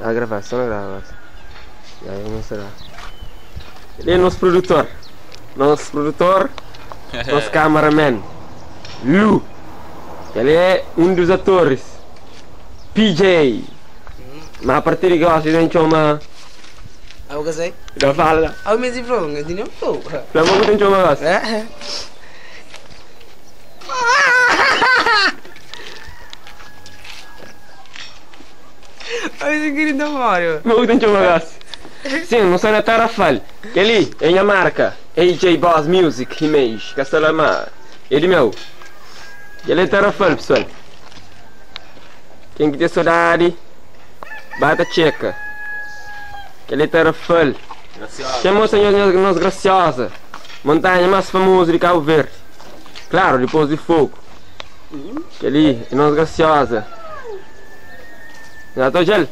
A gravar, só na grava. Já eu vou mostrar. Ele é nosso produtor. Nosso produtor, nosso cameraman. Lu. Ele é um dos atores. PJ. Mas a partir de agora, a gente chama. Aku kasi. Já fala. Aku mesti flow, nggak jenis flow. Lama aku tem chama gás. Eh? Aku sendiri dah malu. Mas tem chama gás. Sim, não sai na Tarrafal. Ele é minha marca. AJ Boss Music Image. Castelama. Ele meu. Ele é Tarrafal, pessoal. Quem que tem saudade, bata checa. Ele é Tarrafal. Chamou Senhor Nós Graciosa. Montanha mais famosa de Cabo Verde. Claro, depois de fogo. Aquele é Nós Graciosa. Já tô gel.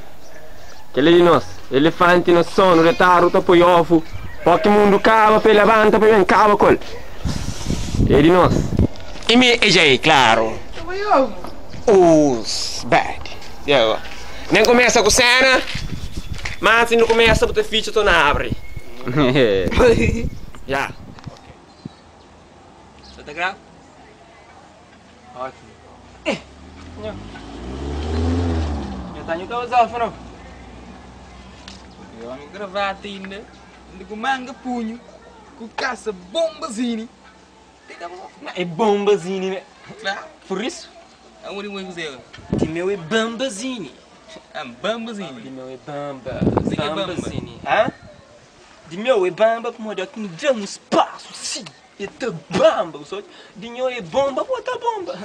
Aquele de nós. Elefante no sono, retaro, topo ovo. Porque mundo cava, pe levanta, pe vem cava col. É de nós. E me AJ, claro. Os bad. Yeah. Nem começa com cena, mas se não começa, bota ficha, tô na abre. Já. Você tá grave? Ótimo. Eu tenho que usar, não. Eu amo gravata ainda, ainda com manga punho, com caça bombazine. Tem que bom. É bombazine, né? Claro. Por isso? É um único coisa. De meu é bambazine. É bambazine. De meu é bamba. Sim, é bamba. Bambazine. Hã? De meu é bamba, como é que me dá um espaço, sim. É te bamba, só. De meu é bomba, bota bomba.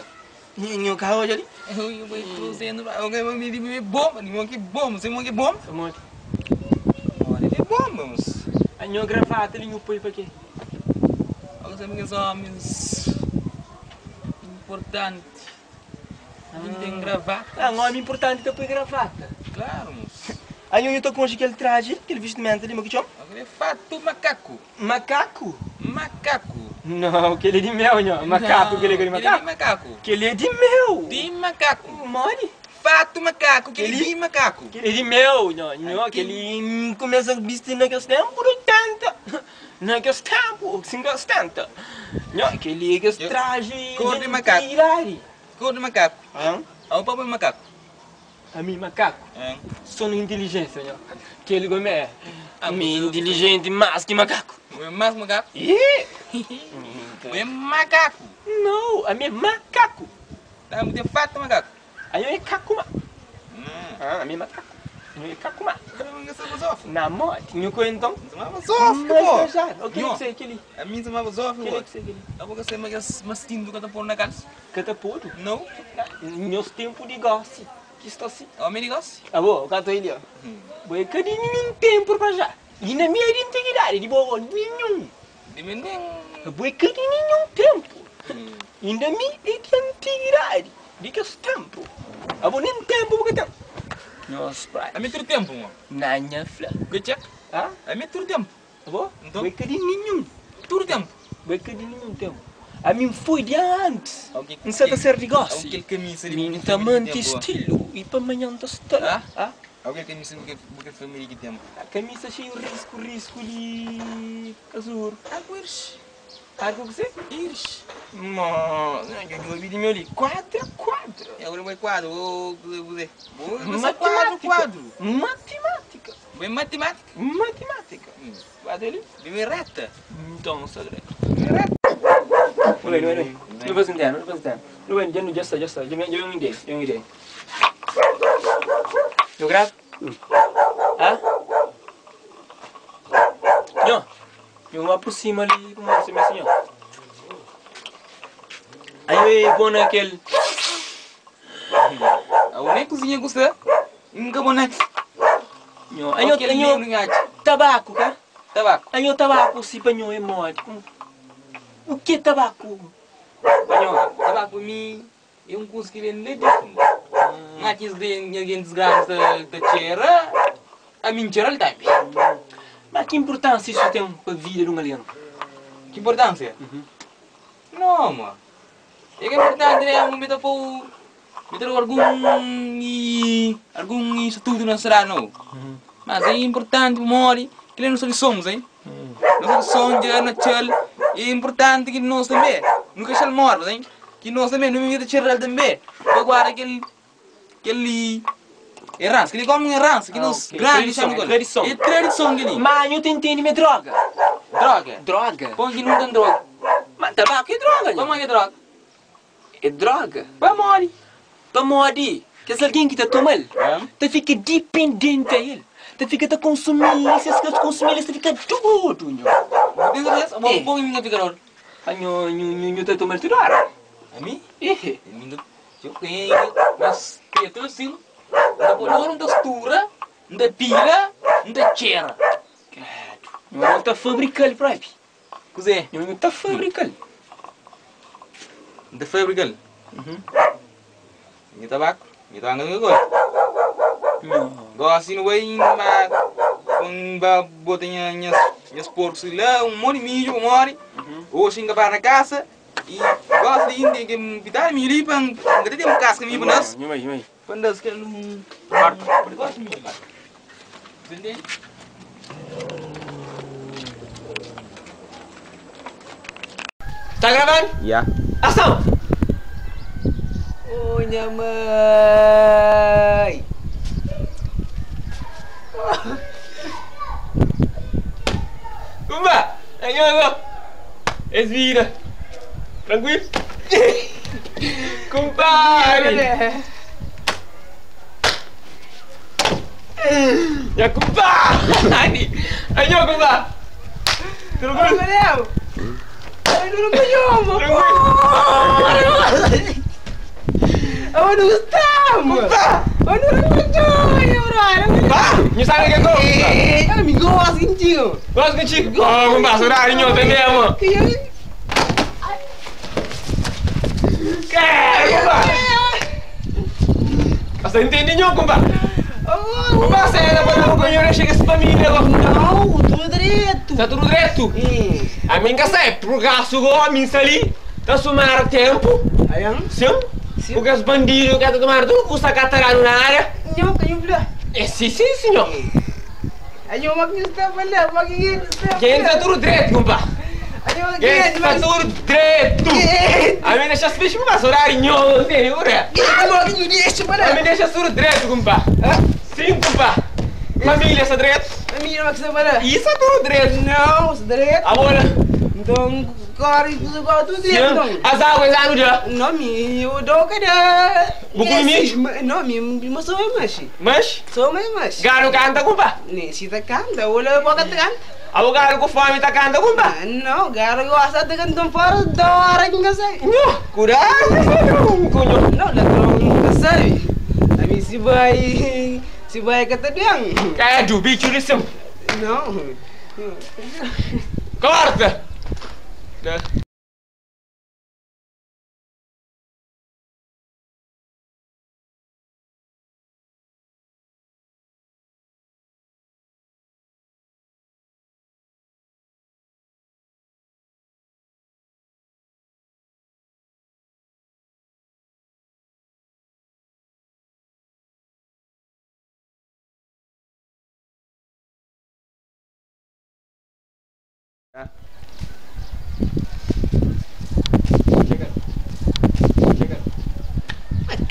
Nho carro ali. Eu vou cruzando, alguém vai me dizer bomba, ninguém que bomba, você não que bomba? Amor. Olha, ele é bomba, mas. A nho gravata ali, nho põe pra quê? Olha, sabe que são homens importantes. Não tem gravata. Ah, um homem importante tá põe gravata. Claro, moço. Aí eu tô com aquele traje, aquele vestimento ali, mas que chama? Aquele é fato macaco. Macaco? Macaco. Não, aquele é de mel, nho. Macaco, aquele é de Aquele é macaco. de macaco. Aquele é de mel. De macaco. Mole? Fato macaco, aquele Ele- de macaco. Aquele é de mel, nho. Nho, aquele começa a vestir naqueles tempos, 80. Naqueles tempos, 50. Nho, aquele aquele Eu- traje... Cor de macaco. antiguidade. Cor de macaco. Hã? Ah, o papo é macaco. A mim, macaco. É. Só na inteligência, nho. Aquele como é. Ah, Mi mas eu- inteligente mais que macaco. O é mais macaco. Ih! O é macaco. Não, a minha é macaco. Tá, muito é fato macaco. Aí eu é cacuma. Hum. Ah, a minha é macaco. Eu é cacuma. Eu não sou zof. Na morte, nho co então. Não sou zof, pô. Mas já, o que é Nho. que sei aquele? A mim chamava zof, O que é pô. que sei aquele? Eu vou ser mais mastinho do que pôr na calça. Cataputo. Não. Meus tempos de gosse. Que está assim. Homem de gosto. Ah, bom, o gato ele, ó. Boi, que de nenhum tempo pra já. E na minha identidade, de boa, nenhum. De mim nem. Boi, que de nenhum tempo. E na minha identidade, de que esse tempo. Ah, bom, nem tempo, porque tempo. Nossa, pai. A mim tudo tempo, mano. Na minha flor. Que check? Ah? A mim tudo tempo. Tá bom? Então? Boi, que de nenhum. Tudo tempo. Boi, que de nenhum tempo. A mim foi de antes. Ok. Não sei ser de gosse. Aquele camisa de Mim também estilo. E para amanhã tá estilo. Ah? Ah? Aquele camisa porque porque família que tempo. A camisa cheia de risco, risco de azul. Algo ires. Algo que você? Ires. Mano, eu vi de meu ali. Quadra, quadra. É o meu quadro, vou vou vou Matemática. quadro, quadro. Matemática. Bem matemática. Matemática. Quadro ali? Bem reta. Então, sagrado. Bem reta. Olha, olha, olha. Não vou sentar, não vou sentar. Não vou, já não, já está, já está. Já me, já me ideia, já me ideia. Eu gravo? Hã? Não. Eu me aproximo ali, como você me assim, ó. Aí eu vou naquele... A única cozinha que você nunca boneco. Nho, aí eu tenho tabaco, cá? Tabaco. Aí o tabaco se panhou é mole. O que é tabaco? Panhou, tabaco mim é um curso que vem de fundo. Mas de ninguém desgraça da cheira, a mim cheira também. Mas que importância isso tem para a vida de um alien? Que importância? Não, mano. É que é importante, né? Um momento para Mi ta da algun i algun institutu na sidadi no. Mas é inportanti pamodi kila é nos tradison, sai? Nos tradison dja na txal é inportanti ki nos tanbe nu ka txal modi, sai? Ki nos tanbe nu miti txeral tanbe pa guarda kel kel li eransa, kel li komu un eransa ki nos grandi dixanu ku el. É tradison kel li. Ma nhu ta intende ma é droga? Droga? Droga. Pamodi ki nu ta droga? Ma tabaku é droga nhu. Pamodi ki é droga? É droga. Pamodi? Pamodi kes algen ki ta toma-l ta fika dipendenti a el, ta fika ta konsumi-l i si es ka konsumi-l es ta fika dodu nho. Bu ten serteza? Bo bo mi ka fika dodu. A nho nho nho ta toma-l tudu óra? Ami? Ehe. Mi ta txeu kenha mas pretu asin, N ta poi oru, N ta stura, N ta pila, N ta txera. Kredu. Nho nho ta fabrika-l propi. Kuzê? Nho nho ta fabrika-l. N ta fabrika-l? Nha tabaku, nha tabaku N ka gosta. Gosi nu bai ma N ba bota nha nhas porkus la, un monti midju pamodi oxi N ka para na kasa i gosi li N ten ki pitadu midju li pa N ka ta ten kaska midju pa N da-s. Pa N da-s kel gosi midju li. Você entende? Ta gravando? Ya. Ação! Oh nha mãe! Pumba! Aí, ó, Es vida. Tranquilo? Compadre! Nha kumpadri! Anho kumpa! Tranquilo? Valeu! Eu não conheço! Eu não gostava! Kumpa! Eu não conheço, brother! Pá! Nhu sabe ke ko? Eu me gosto contigo! Gosto contigo? Oh, kumpa, saudade nhu também, amor! Keh, kumpa! Ka sta intende nho, kumpa! Kumpa, sena pa nu ku nho dexa kes familia go. Não, tudo direto! Sta tudu dretu? Ami N ka sai, purgasu go, ami N sta li ta sumara tempu. Sim, ku kes bandidu ke ta tumadu tudu kusa ka ta dadu na aria. Nho, ka nho fla? É si, si, sinhor. Anho, ma ki nho sta fala? Ma ki nho sta fala? Ken sta tudu dretu, kumpa. Anho, Ken sta tudu dretu. Ami dexa spixi pa pasa orari nho, N tene ure. Ma ki nho dexa pa la? Ami dexa tudu dretu, kumpa. Sim, kumpa. Familia sta dretu? Familia ma ki sta pa la? I sta tudu dretu. Não, sta dretu. Agora. Nton, kori tudu kori tudu dretu, nton. As águas lá no dia? Não, mi eu dou cada. Bu kumi mix? Não, mi mi sou eu machi. Mas? Sou eu machi. Gadu kanta kumpa? Ne, si ta kanta, ola boka ta kanta. Abo gadu ku fomi ta kanta kumpa? Não, gadu gosta ta kanta fora da hora que nunca sai. Nho, kudadu ku ladron ku nho. Não, ladron nunca sabe. Ami si bai, si bai ka ta ben. Kadu, bitxu di sim. Não. Korta!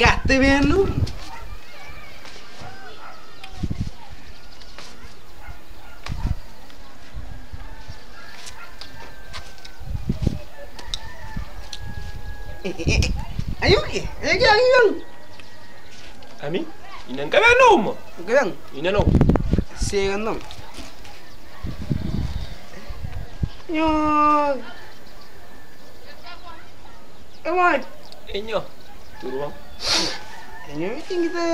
Ka ta benu. Ayo, ayo, ayo. Ami? Ina nka ben nou, mo. Nka ben? Ina nou. Sega nton. Nho. É modi? É nho. Tudu bon? É nho mi ten ki ta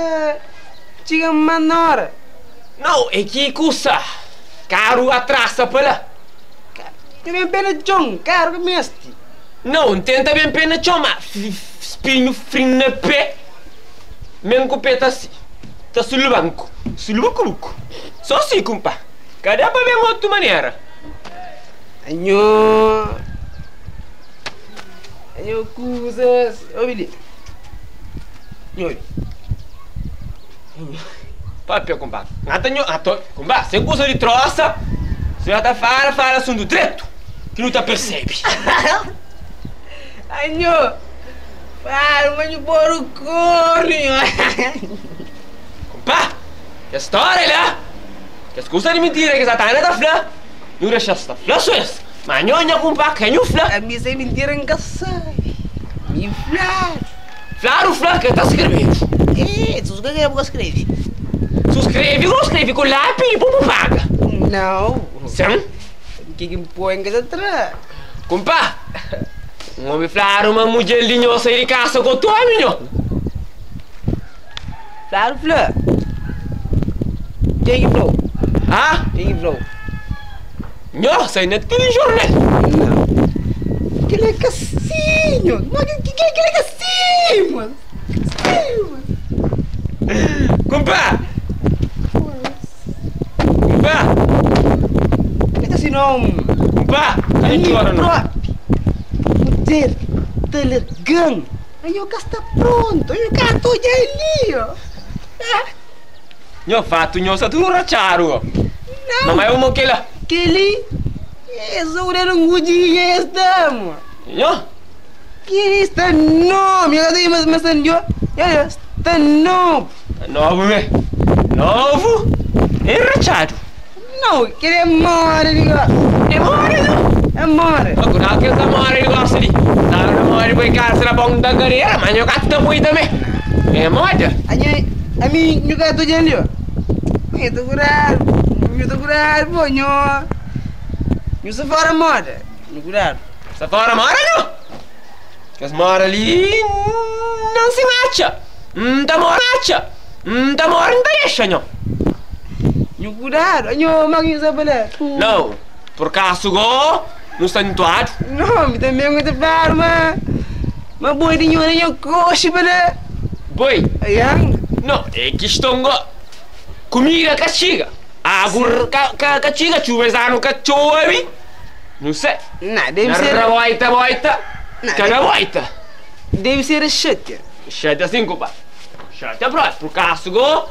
txiga más na óra. Nau, é ki kusa. Karu atrasa pa la. Nhu ben pé na txon, karu ka meste. Nau, N tenta ben pé na txon, ma spinhu frin na pé. Men ku pé ta si, ta sulubanku, sulubukubuku. Só si, kunpá. Ka da pa ben otu manera. Anho, anho kuzas, obi li. Nho. Papia, kumpa. Ngata nho, ato, kumpa, sem kusa di trosa, senhora ta fala, fala asuntu dretu, ki nu ta persebi. Ai nho, fala ma nhu pôr o kornu, nho. Kumpa, kes stória la, kes kusa di mintira ki Satana ta fla, nhu dexa-s ta fla so es. Ma nho, nha kumpa, ka nhu fla. Ami se mintira N ka sabe. Mi fladu. Fladu fla ka ta skrebedu. Eh, su skrebe bu ka skrebe. Su skrebe ku skrebe ku lápi dipôs bu paga. Nau. Sin. Ke ki N poi N ka ta tra. Kumpa, N obi fladu ma mudjer di nho sai di kasa ku otu omi nho. Fladu fla. Ken ki fla-u? Ha? Ken ki fla-u? Nho sai na telejornal. Não. Kel-li é ka si, nho. Má kel-li é ka si, mano. Si, mano. Kunpá! Kunpá! É ka si não. Kunpá! Ka Mi txora não. própi. Mudjer ta larga-m. Nho ka sta prontu. Nho ka ta odja li, ó. Nho fatu nho sta tudu ratxadu go. Não. Mamai bu mo kela. Keli é so da lungudinha es ta mo. Nho. Keli sta nobu. Nho ka ta mas mas nho. Nho sta nobu. Sta nobu me. Novu e ratxadu. Não, keli é moda di gosi. É moda nho. É moda. Ma kudadu kes ta moda di gosi li. Ta na moda di poi kalsa na ponta kadera ma nho ka ta poi tambe. É moda. Anho Ami nhu ka ta odja-m li, ó. Nhu ta kuradu, nhu ta kuradu, pô, nhu, nhu sta fora moda, nhu kuradu. Sta fora moda nhu? Kes moda li non si matxa. N ta mora matxa, N ta mora N ta dexa nhu. Nhu kuradu, anho ma ki nhu sta pa la? Nau, purkasu go nu sta ntuadu. Nau, mi tanbe N ta fladu ma, ma boi di nhu na nhu koxi pa la. Boi? Yang. No, é kiston go. Kumida ka txiga, agu ka ka txiga, txuba es anu ka txobi, nu sai. Na, debe Na ser. raboita boita, Na, ka na boita. Debe ser xatia. Xatia sin kupa. Xatia propi, purkasu go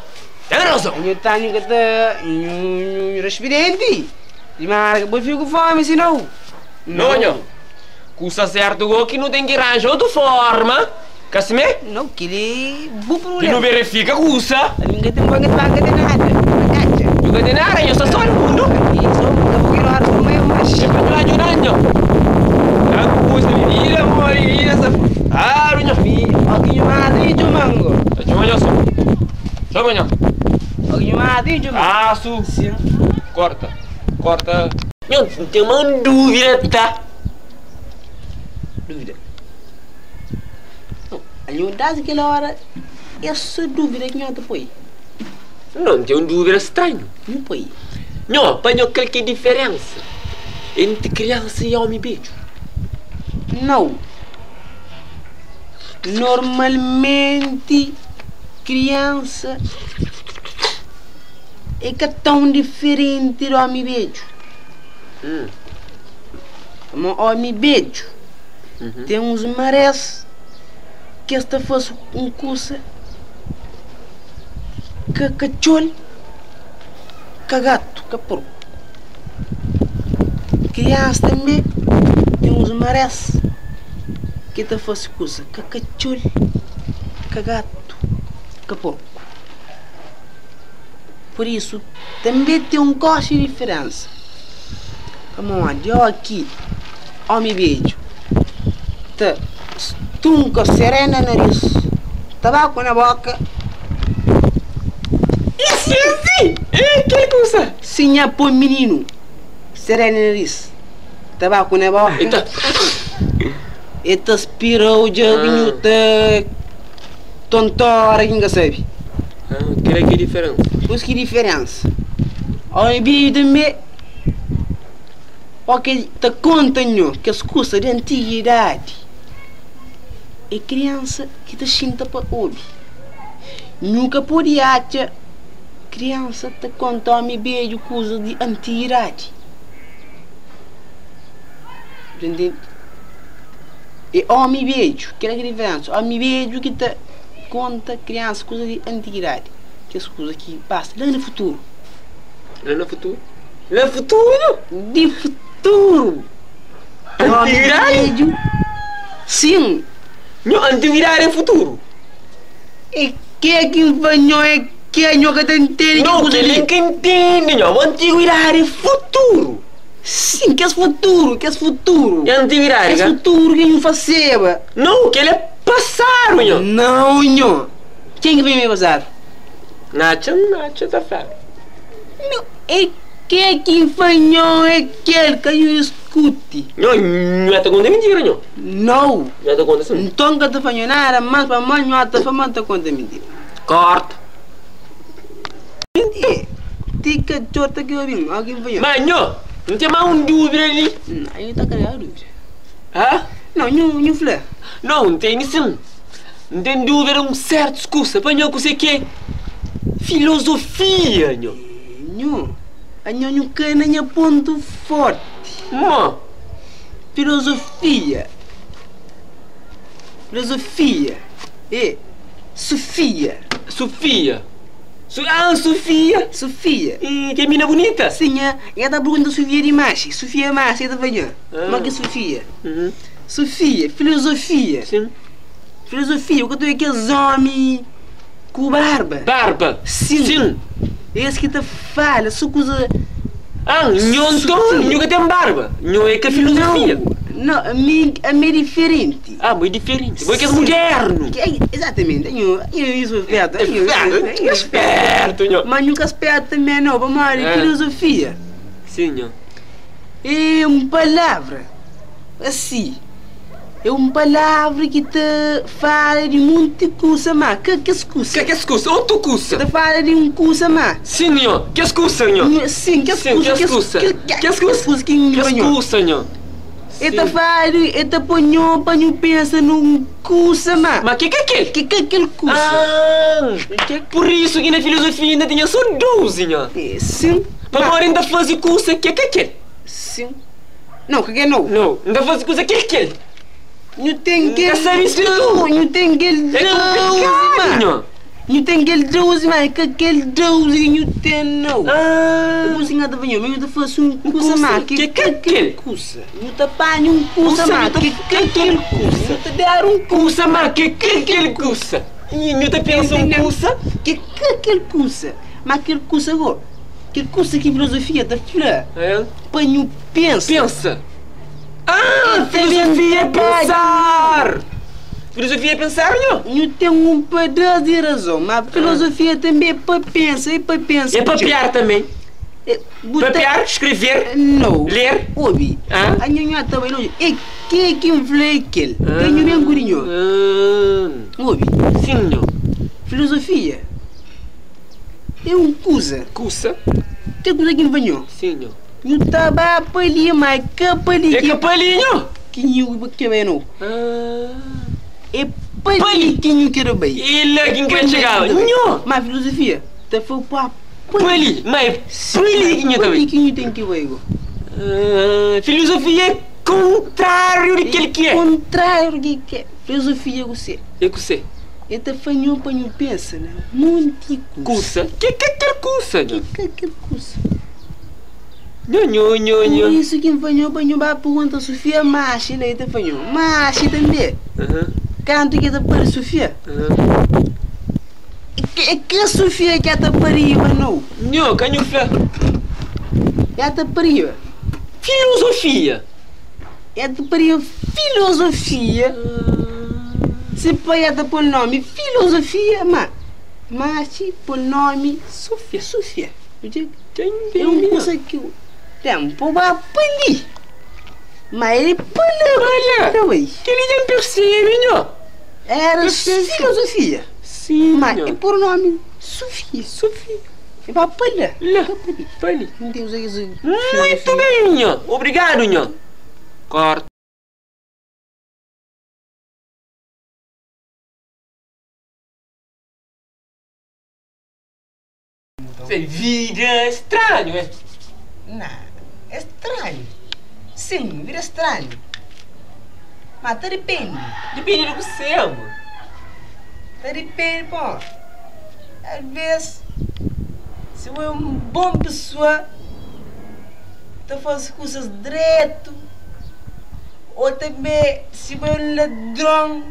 ten razon. Nhu ta nhu ka ta nhu nhu raspidenti. Di manera ka bo fika ku fomi sinau. No, nho. Kusa sertu go ki nu ten ki ranja otu forma. Ka simé? Nau, kel-li é bu Di nu prubléma. berefika kusa. Ami N ka ten banka di banka ten nada, N ka atxa. Nu ka ten nada, nho sta só na mundu. Ami só N ka poi roda só ma mas. É pa nho ajuda nho. Da ku kusa di vida, mori vida sta frustadu nho. Mi, ó ki nho mata nho txoma-m go. Ta txoma nho só. Txoma nho. Ó ki nho mata nho txoma-m. Asu. Sin. Korta, korta. Nho, N ten ma un dúvida ta. Dúvida. Nho das kel ora é so dúvida ki nho ta poi. Nho ten un dúvida stranhu. Nhu poi. Nho, pa nho kal ki é diferensa entri kriansa i omi bedju? Nau. Normalmenti kriansa é ka tãu diferenti di omi bedju. Pamodi omi bedju. Ten uns marés ki es ta fase un kusa ka katxol, ka gatu, ka porku. Kriansa tanbe ten uns marés ki ta fase kusa ka katxol, ka gatu, ka porku. Pur isu, tanbe ten un koxa di diferensa. Pamodi óki. Omi bedju ta stunka serena naris, tabaku na boka. Si, si, e kel kusa. Si nha poi mininu serena naris, tabaku na boka. E ta. E ta spirau dja ki nhu ta tontora ki N ka sabe. Kila ki diferensa. Kuz ki diferensa. Omi bedju tanbe. Ó ke ta konta nho kes kusa di antiguidadi, é kriansa ki ta xinta pa obi. Nhu ka pode atxa kriansa ta konta omi bedju kusas di antiguidadi. Bu ta ntende? É omi bedju, kila ki diferensa, omi bedju ki ta. Konta kriansa kuza di antiguidadi, kes kuza ki pasa la na futuru. La na futuru? La futuru? Di futuru! Antiguidadi? Sin! Nho, antiguidadi é futuru? É ke ki N fla nho, é ke nho ka ta ntende ki kuza li. Não, kel-li N ka ntende nho, antiguidadi é futuru? Sin, kes futuru, kes futuru. É antiguidadi, Kes ka? futuru ki nhu faseba. Não, kel-li é pasadu nho. Não nho. Ken ki fla ma é pasadu? N atxa, N atxa ta fladu. Nho, é ke ki N fla nho, é kel ka nhu diskuti. Nho, nhu ta konta mintira nho. Não. Nhu ta konta sin. Nton N ka ta fla nho nada más pamodi nhu ta fla ma N ta konta mintira. Korta. E ti katxor ta kre obi-m, ó ki N fla nho. Ma nho, N ten más un dúvida li. Nho ta karega dúvida. Hã? Não, nho, nho fla. Não, N tene sin. N ten dúvida di un sértus kusa. Pa nho, kuzê ki é filozofia, nho? Nho, anho nhu kai na nha pontu fórti. Mó? Filozofia, filozofia é Sufia. Sufia. Su, ah, Sufia. Sufia. Ih, ke mina bunita. Sim, nha, nha ta pergunta Sufia dimaxi. Sufia maxi, el ta fla nha. Ma ke Sufia? Sufia, filozofia. Sim. Filozofia, bu ka ta obi kes omi ku barba? Barba? Sim. Sim. Es ki ta fala so kuza. Ah, nho nton, nho ka ten barba? Nho é ka filozofia? Não, não, ami, ami é diferenti. Ah, bo é diferenti. Bo é kes mudernu. Exatamente, nho, nho é spertu, nho é spertu, nho. Ma nho ka spertu tanbe nau, pamodi filozofia. Sim, nho. É un palavra asi, é un palavra ki ta fala di monti kusa, má ka kes kusa. Ka kes kusa, otu kusa. Ta fala di un kusa, má. Sin, nho, kes kusa, nho. Sin, kes kusa, kes kusa, kes kusa ki nho. Kes kusa, nho. E ta fala di, e ta poi nho pa nho pensa nun kusa, má. Má ke ka kel? Ke ka kel kusa. Ah, pur isu ki na filozofia inda tinha so 12, nho. Sin. Pamodi N ta faze kusa ke ka kel. Sin. Nau, ka kel nau. Nau, N ta faze kusa kel kel. Nhu ten kel. N ka sabe splika. Nhu ten kel É konplikadu, nho. Nhu ten kel 12, ma é ka kel 12 ki nhu ten nau. Ah. É kusa ki N ka ta fla nho, ma nhu ta fase un kusa ma ke ka kel. Kusa. Nhu ta panha un kusa ma ke ka kel kusa. Nhu ta dar un kusa ma ke ka kel kusa. Nhu ta pensa un kusa. Ke ka kel kusa. Ma kel kusa go. Kel kusa ki filozofia ta fla pa nhu pensa. Pensa. Ah, filozofia é pensar! Filozofia é pensar, nho? Nhu ten un padás di razon, ma filozofia tanbê é pa pensa, é pa pensa. É papiar tanbê. Papiar, skrever, ler. Obi, anho nhu ta bai lonji. É ke ki N fla é kel. Ka nhu ben ku di nho. Obi. Sin, nho. Filozofia. É un kuza. Kusa. Kel kuza ki N fla nho. Sim, nho. Nhu ta ba pa li, ma é ka pa li. É ka pa li, nho. Ki nhu ke bai no. Ah. É pa li ki nhu kere bai. É la ki N kre txegaba, nho. Ma filozofia ta fla pa pa li. Ma é pa li ki nhu ta bai. Pa li ki nhu ten ki bai go. Ah, filozofia é kontráriu di kel ki é. Kontráriu di ki é. Filozofia é kusé? É kusé? El ta fla nho pa nho pensa na monti kusa. Kusa? Ke ka kel kusa, nho? Ke ka kel kusa? Nho, nho, nho, nho. Pur isu ki N fla nho pa nho ba pergunta Sufia Maxi la. El ta fla nho, Maxi tanbe, kantu ki el ta pari Sufia? É ka Sufia ki el ta pariba, nau. Nho, ka nho fla. El ta pariba. Filozofia. El ta pariba filozofia. Se pai el ta pô-l nómi Filozofia, má Maxi pô-l nómi Sufia. Sufia. É un kusa ki ténpu ba pa li, má el é pa la. Pa la. Kel-li dja N persebe, nho. Éra filozofia. Sim, Má nho. el pô-l nómi Sufia. Sufia. El ba pa la. La. Pa li. Pa li. N ten uza kes Muitu ben, nho. Obrigadu, nho. Korta. Se vida é stranhu, é? Ná, é stranhu. Sin, vida é stranhu. Má ta dipende. Dipende di kuzê, amor? Ta dipende pó. Alvês, si bo é un bon pesoa, ta faze kuzas dretu, ô tanbê si bo é un ladron,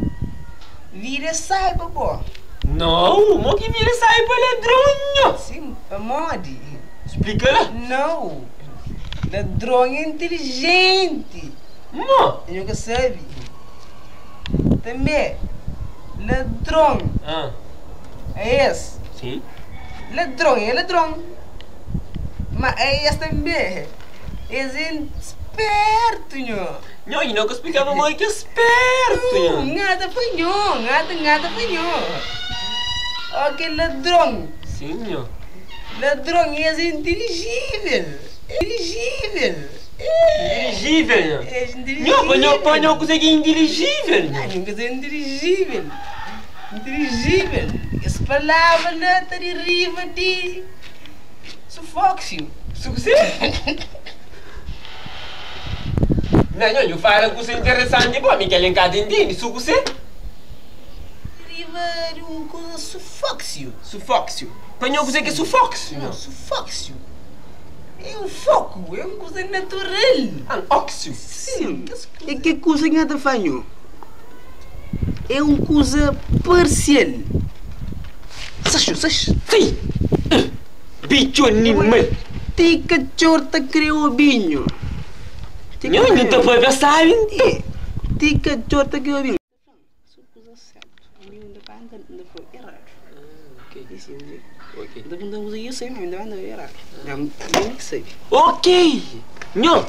vida é sábi pa bo. Nau, mo ki vida é sábi pa ladron, nho? Sin, pamodi? Splika la. Nau, ladron é intilijenti. Mo? Nho ka sabe. Tanbê, ladron é es. Sim. Ladron é ladron. Ma é es tanbê. Es é spertu, nho. Nho, i no ka splikaba modi ki é spertu, nho. Ngata pa nho, ngata, ngata pa nho. Ó kel ladron. Sim, nho. Ladron es é intelijível. Intelijível. Intelijível, nho. É intelijível. Nho, pa nho, pa nho kuzê ki é intelijível, nho? Ah, nho kuzê é intelijível. Intelijível. Es palavra la ta deriva di sufóksio. Su kuzê? Nha, nho, nhu fala kusa interesanti bo, mi kel-li N ka ta intende. Su kuzê? Deriva di un kuza sufóksio. Sufóksio. Pa nho kuzê ki é sufóksio, nho? Não, sufóksio é un foku, é un kuza natural. Ah, óksio. Sim, é ke kuza ki nha ta fla nho. É un kuza parsial. Saxu, saxu. Sim! Bitxu animal! Ti katxor ta kre obi nho. Nho, nhu ta pâpia sábi nton. Ti katxor ta kre obi nho. Su kuza sertu. Ami N ta anda N ta fla eradu. N ta pergunta kuza ki eu sei ma mi N ta anda eradu. Nha mi ki sabe. Ok! Nho,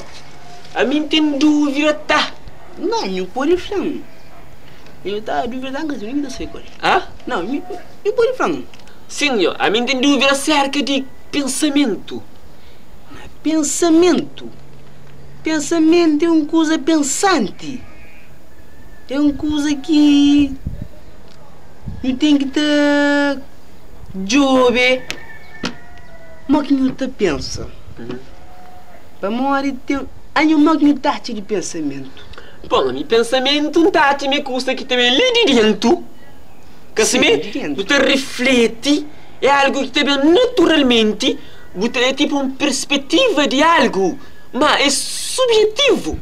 ami N ten dúvida ta. Nau, nhu pode fla-m. Nhu ta dúvida ta nka mi ta sai ku el. Ha? Nau, nhu pode fla-m. Sin, nho, ami N ten dúvida aserka di pensamentu. Na pensamentu? Pensamentu é un kuza pensanti. É un kuza ki nhu ten ki ta djobe mo ki nhu ta pensa. Pamodi ten anho mo ki nhu ta atxa di pensamentu. Bon, ami pensamentu N ta atxa ma é kusa ki ta ben li di dentu, ka simé? Bu ta rifleti, é algu ki ta ben naturalmenti, bu ta é tipu un perspetiva di algu, ma é subjetivu.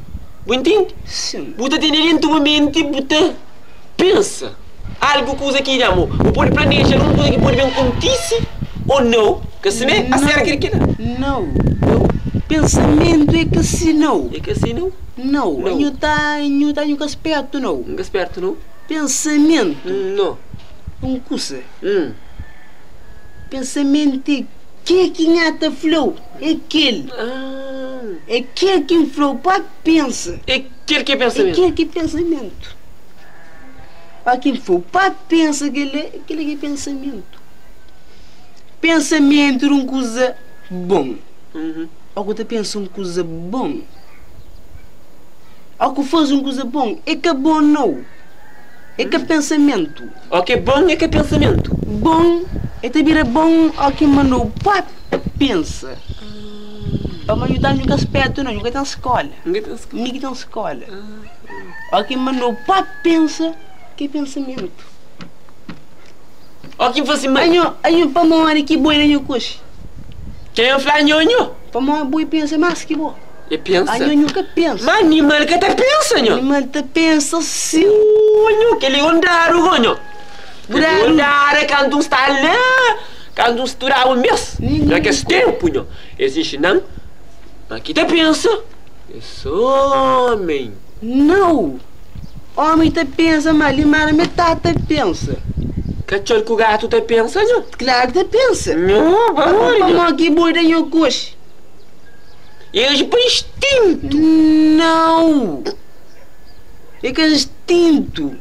Bu intende? Sim. Bu ta tene dentu bu menti, bu ta pensa algu kuza ki dja-mu. Bu pode planeja algun kuza ki pode ben kontise ô nau. Ka simé? Aserka di kila? Nau. Pensamentu é ka si nau. É ka si nau? Nau. Nau. Nhu ta, nhu ta, nhu ka spertu nau. N ka spertu nau. Pensamentu. Nau. Un kusa. Pensamentu é ke ki nha ta fla-u. É kel. É kel ki N fla-u pa pensa. É kel ki é pensamentu. É kel ki é pensamentu. Pa ki N fla-u pa pensa kel-la, é kel-la ki é pensamentu. Pensamentu di un kuza bon. Ó ku ta pensa un kuza bon, ó ku faze un kuza bon, é ka bon nau. É ka pensamentu. Ó ki é bon é ka pensamentu. Bon, é ta bira bon ó ki manda-u pa. Pensa, Pamodi nhu ta nhu ka spertu nau, nhu ka ten skola. Mi ki ten skola. Ó ki mandou pa pensa, ki pensamentu. Ó ki fasi mal. Anho, anho pamodi ki boi na nhu koxi? Ken fla nho nho? Pamodi boi pensa mas ki bo. E pensa. Anho nhu ka pensa. Ma animal ka ta pensa nho. Animal ta pensa sim. Ooh nho, kel-li é un daru go nho. Bu Kel-li é daru. un daru é kantu un sta la. Kantu N studaba un bês, na kes ténpu, nho, es inxina-m ma ki ta pensa é sô ómi. Nau! Ómi ta pensa, má limária mê ta ta pensa. Katxor ku gatu ta pensa, nho? Klaru ki ta pensa. Nho, pamodi, nho? Pamodi ki boi da nho koxi? Es pa instintu. Nau! É ka instintu.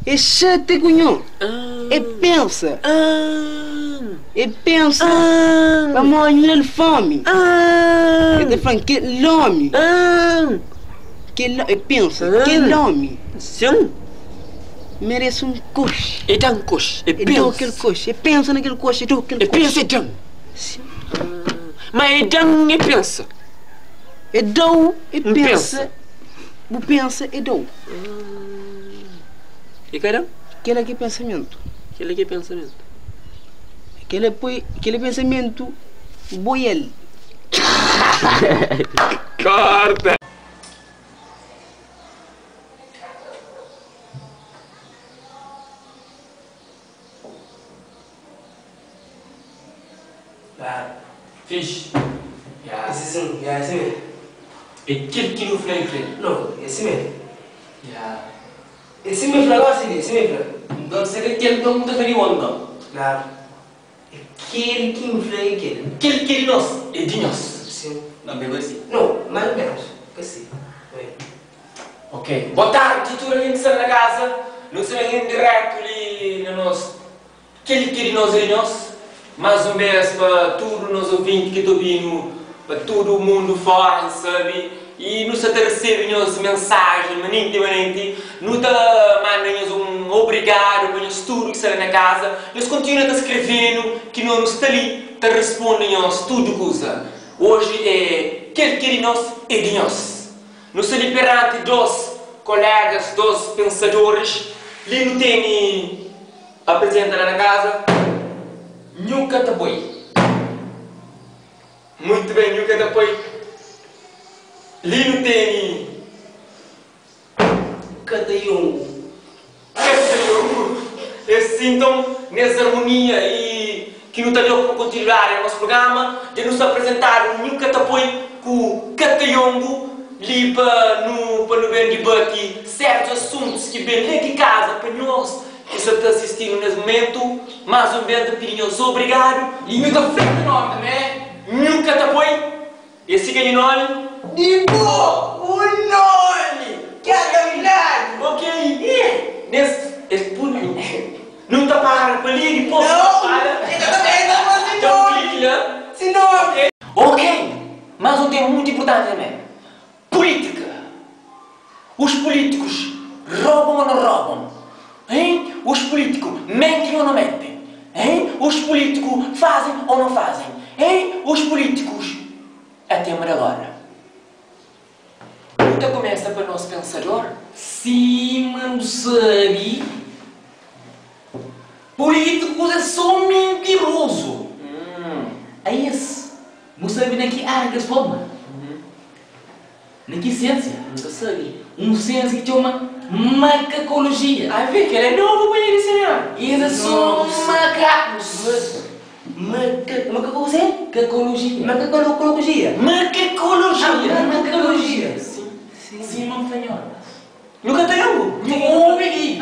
É xate ku nho. É pensa. É pensa. Pamodi nhu da-l fómi. El ta fla-m kel ómi. Kel é pensa. Kel ómi. Merese un koxi. É da-m koxi. É É da-u pensa. kel koxi. É pensa na kel koxi. É da-u kel É koxi. pensa é da-m. Sim. Ma é da-m é pensa. É da-u é N pensa. pensa. Bu pensa é da-u. E ka da-m? Kel-la ki é pensamentu. Kel-la ki é pensamentu. Kel-la poi, kel-la pensamentu boial. Corta! Fixe. Ya. Esse sim, ya, esse mesmo. É kel ki nu fla e kre. Não, esse mesmo. Ya. Esse mesmo fla gosta de, esse mesmo fla. Então se é kel então nu ta fla di bon então. Claro. É kel ki N fla é kel. Kel ki é di nos é di nos. Sim. Não, pegou assim. Não, mais ou menos. Que sim. Oi. Ok. Boa tarde tudo algen ki sta na casa. Nu sta ben em direto li na nos Kel ki é di nos é di nos. Mais un bes pa tudu nos ouvinti ki ta obi-nu pa tudu mundu fora, N sabe, y nu sa ta resebe nhos mensajen manenti manenti. Nu ta manda nhos un obrigadu pa nhos tudu ki sta la na kaza. Nhos kontinua ta skrebe-nu ki no nu sta li ta responde nhos tudu kuza. Oji é kel ki é di nos é di nhos. Nu sta li peranti dos kolégas, dos pensadoris. Li nu tene. Apresenta la na casa. Nhu ka ta poi. Muito bem, nhu ka ta poi. Li nu teni. Katayongu. Katayongu. Es sintam nes armonia i ki nu ta da pa kontinuidadi na nos programa. Dja nu sta apresentadu nhu ka ta poi ku Katayongu li pa nu pa nu ben dibati sertus asuntus ki ben la di kaza pa nhos Ki sa ta asisti-nu nes mumentu, más un bes N ta pidi nhos obrigadu. I nhu ta fla nha nomi tanbê. Nhu ka ta poi esi ka nha nomi. Di bo bu nomi ka ta fladu. Ok, nes es puntu nu ta para pa li dipôs nu ta fala. Nau, e ka ta fla, e ta fla si Da un nomi. kliki la. Si nomi. Ok, más un tema mutu inpurtanti tanbê. Pulítika. Os políticos roubam ou não roubam? Hein? Os políticos mentem ou não mentem? Hein? Os políticos fazem ou não fazem? Hein? Os políticos. É tema de agora. Nu ta kumesa pa nos pensador. Sima nu sabe, políticos é só mintiroso. Aes, nu sabe na ki área ki es forma? Na ki siensia? Nu ka sabe. Un siensia ki txoma makakolojia. Avê, kel é novu pa nha disionáriu. Es é só makakus. Maka, maka kuzê? Kakolojia. Makakolojia. Makakolojia. Ah, makakolojia. Sim. Sima N fla nhordas. Nu ka ta lenbu. Nu obi li.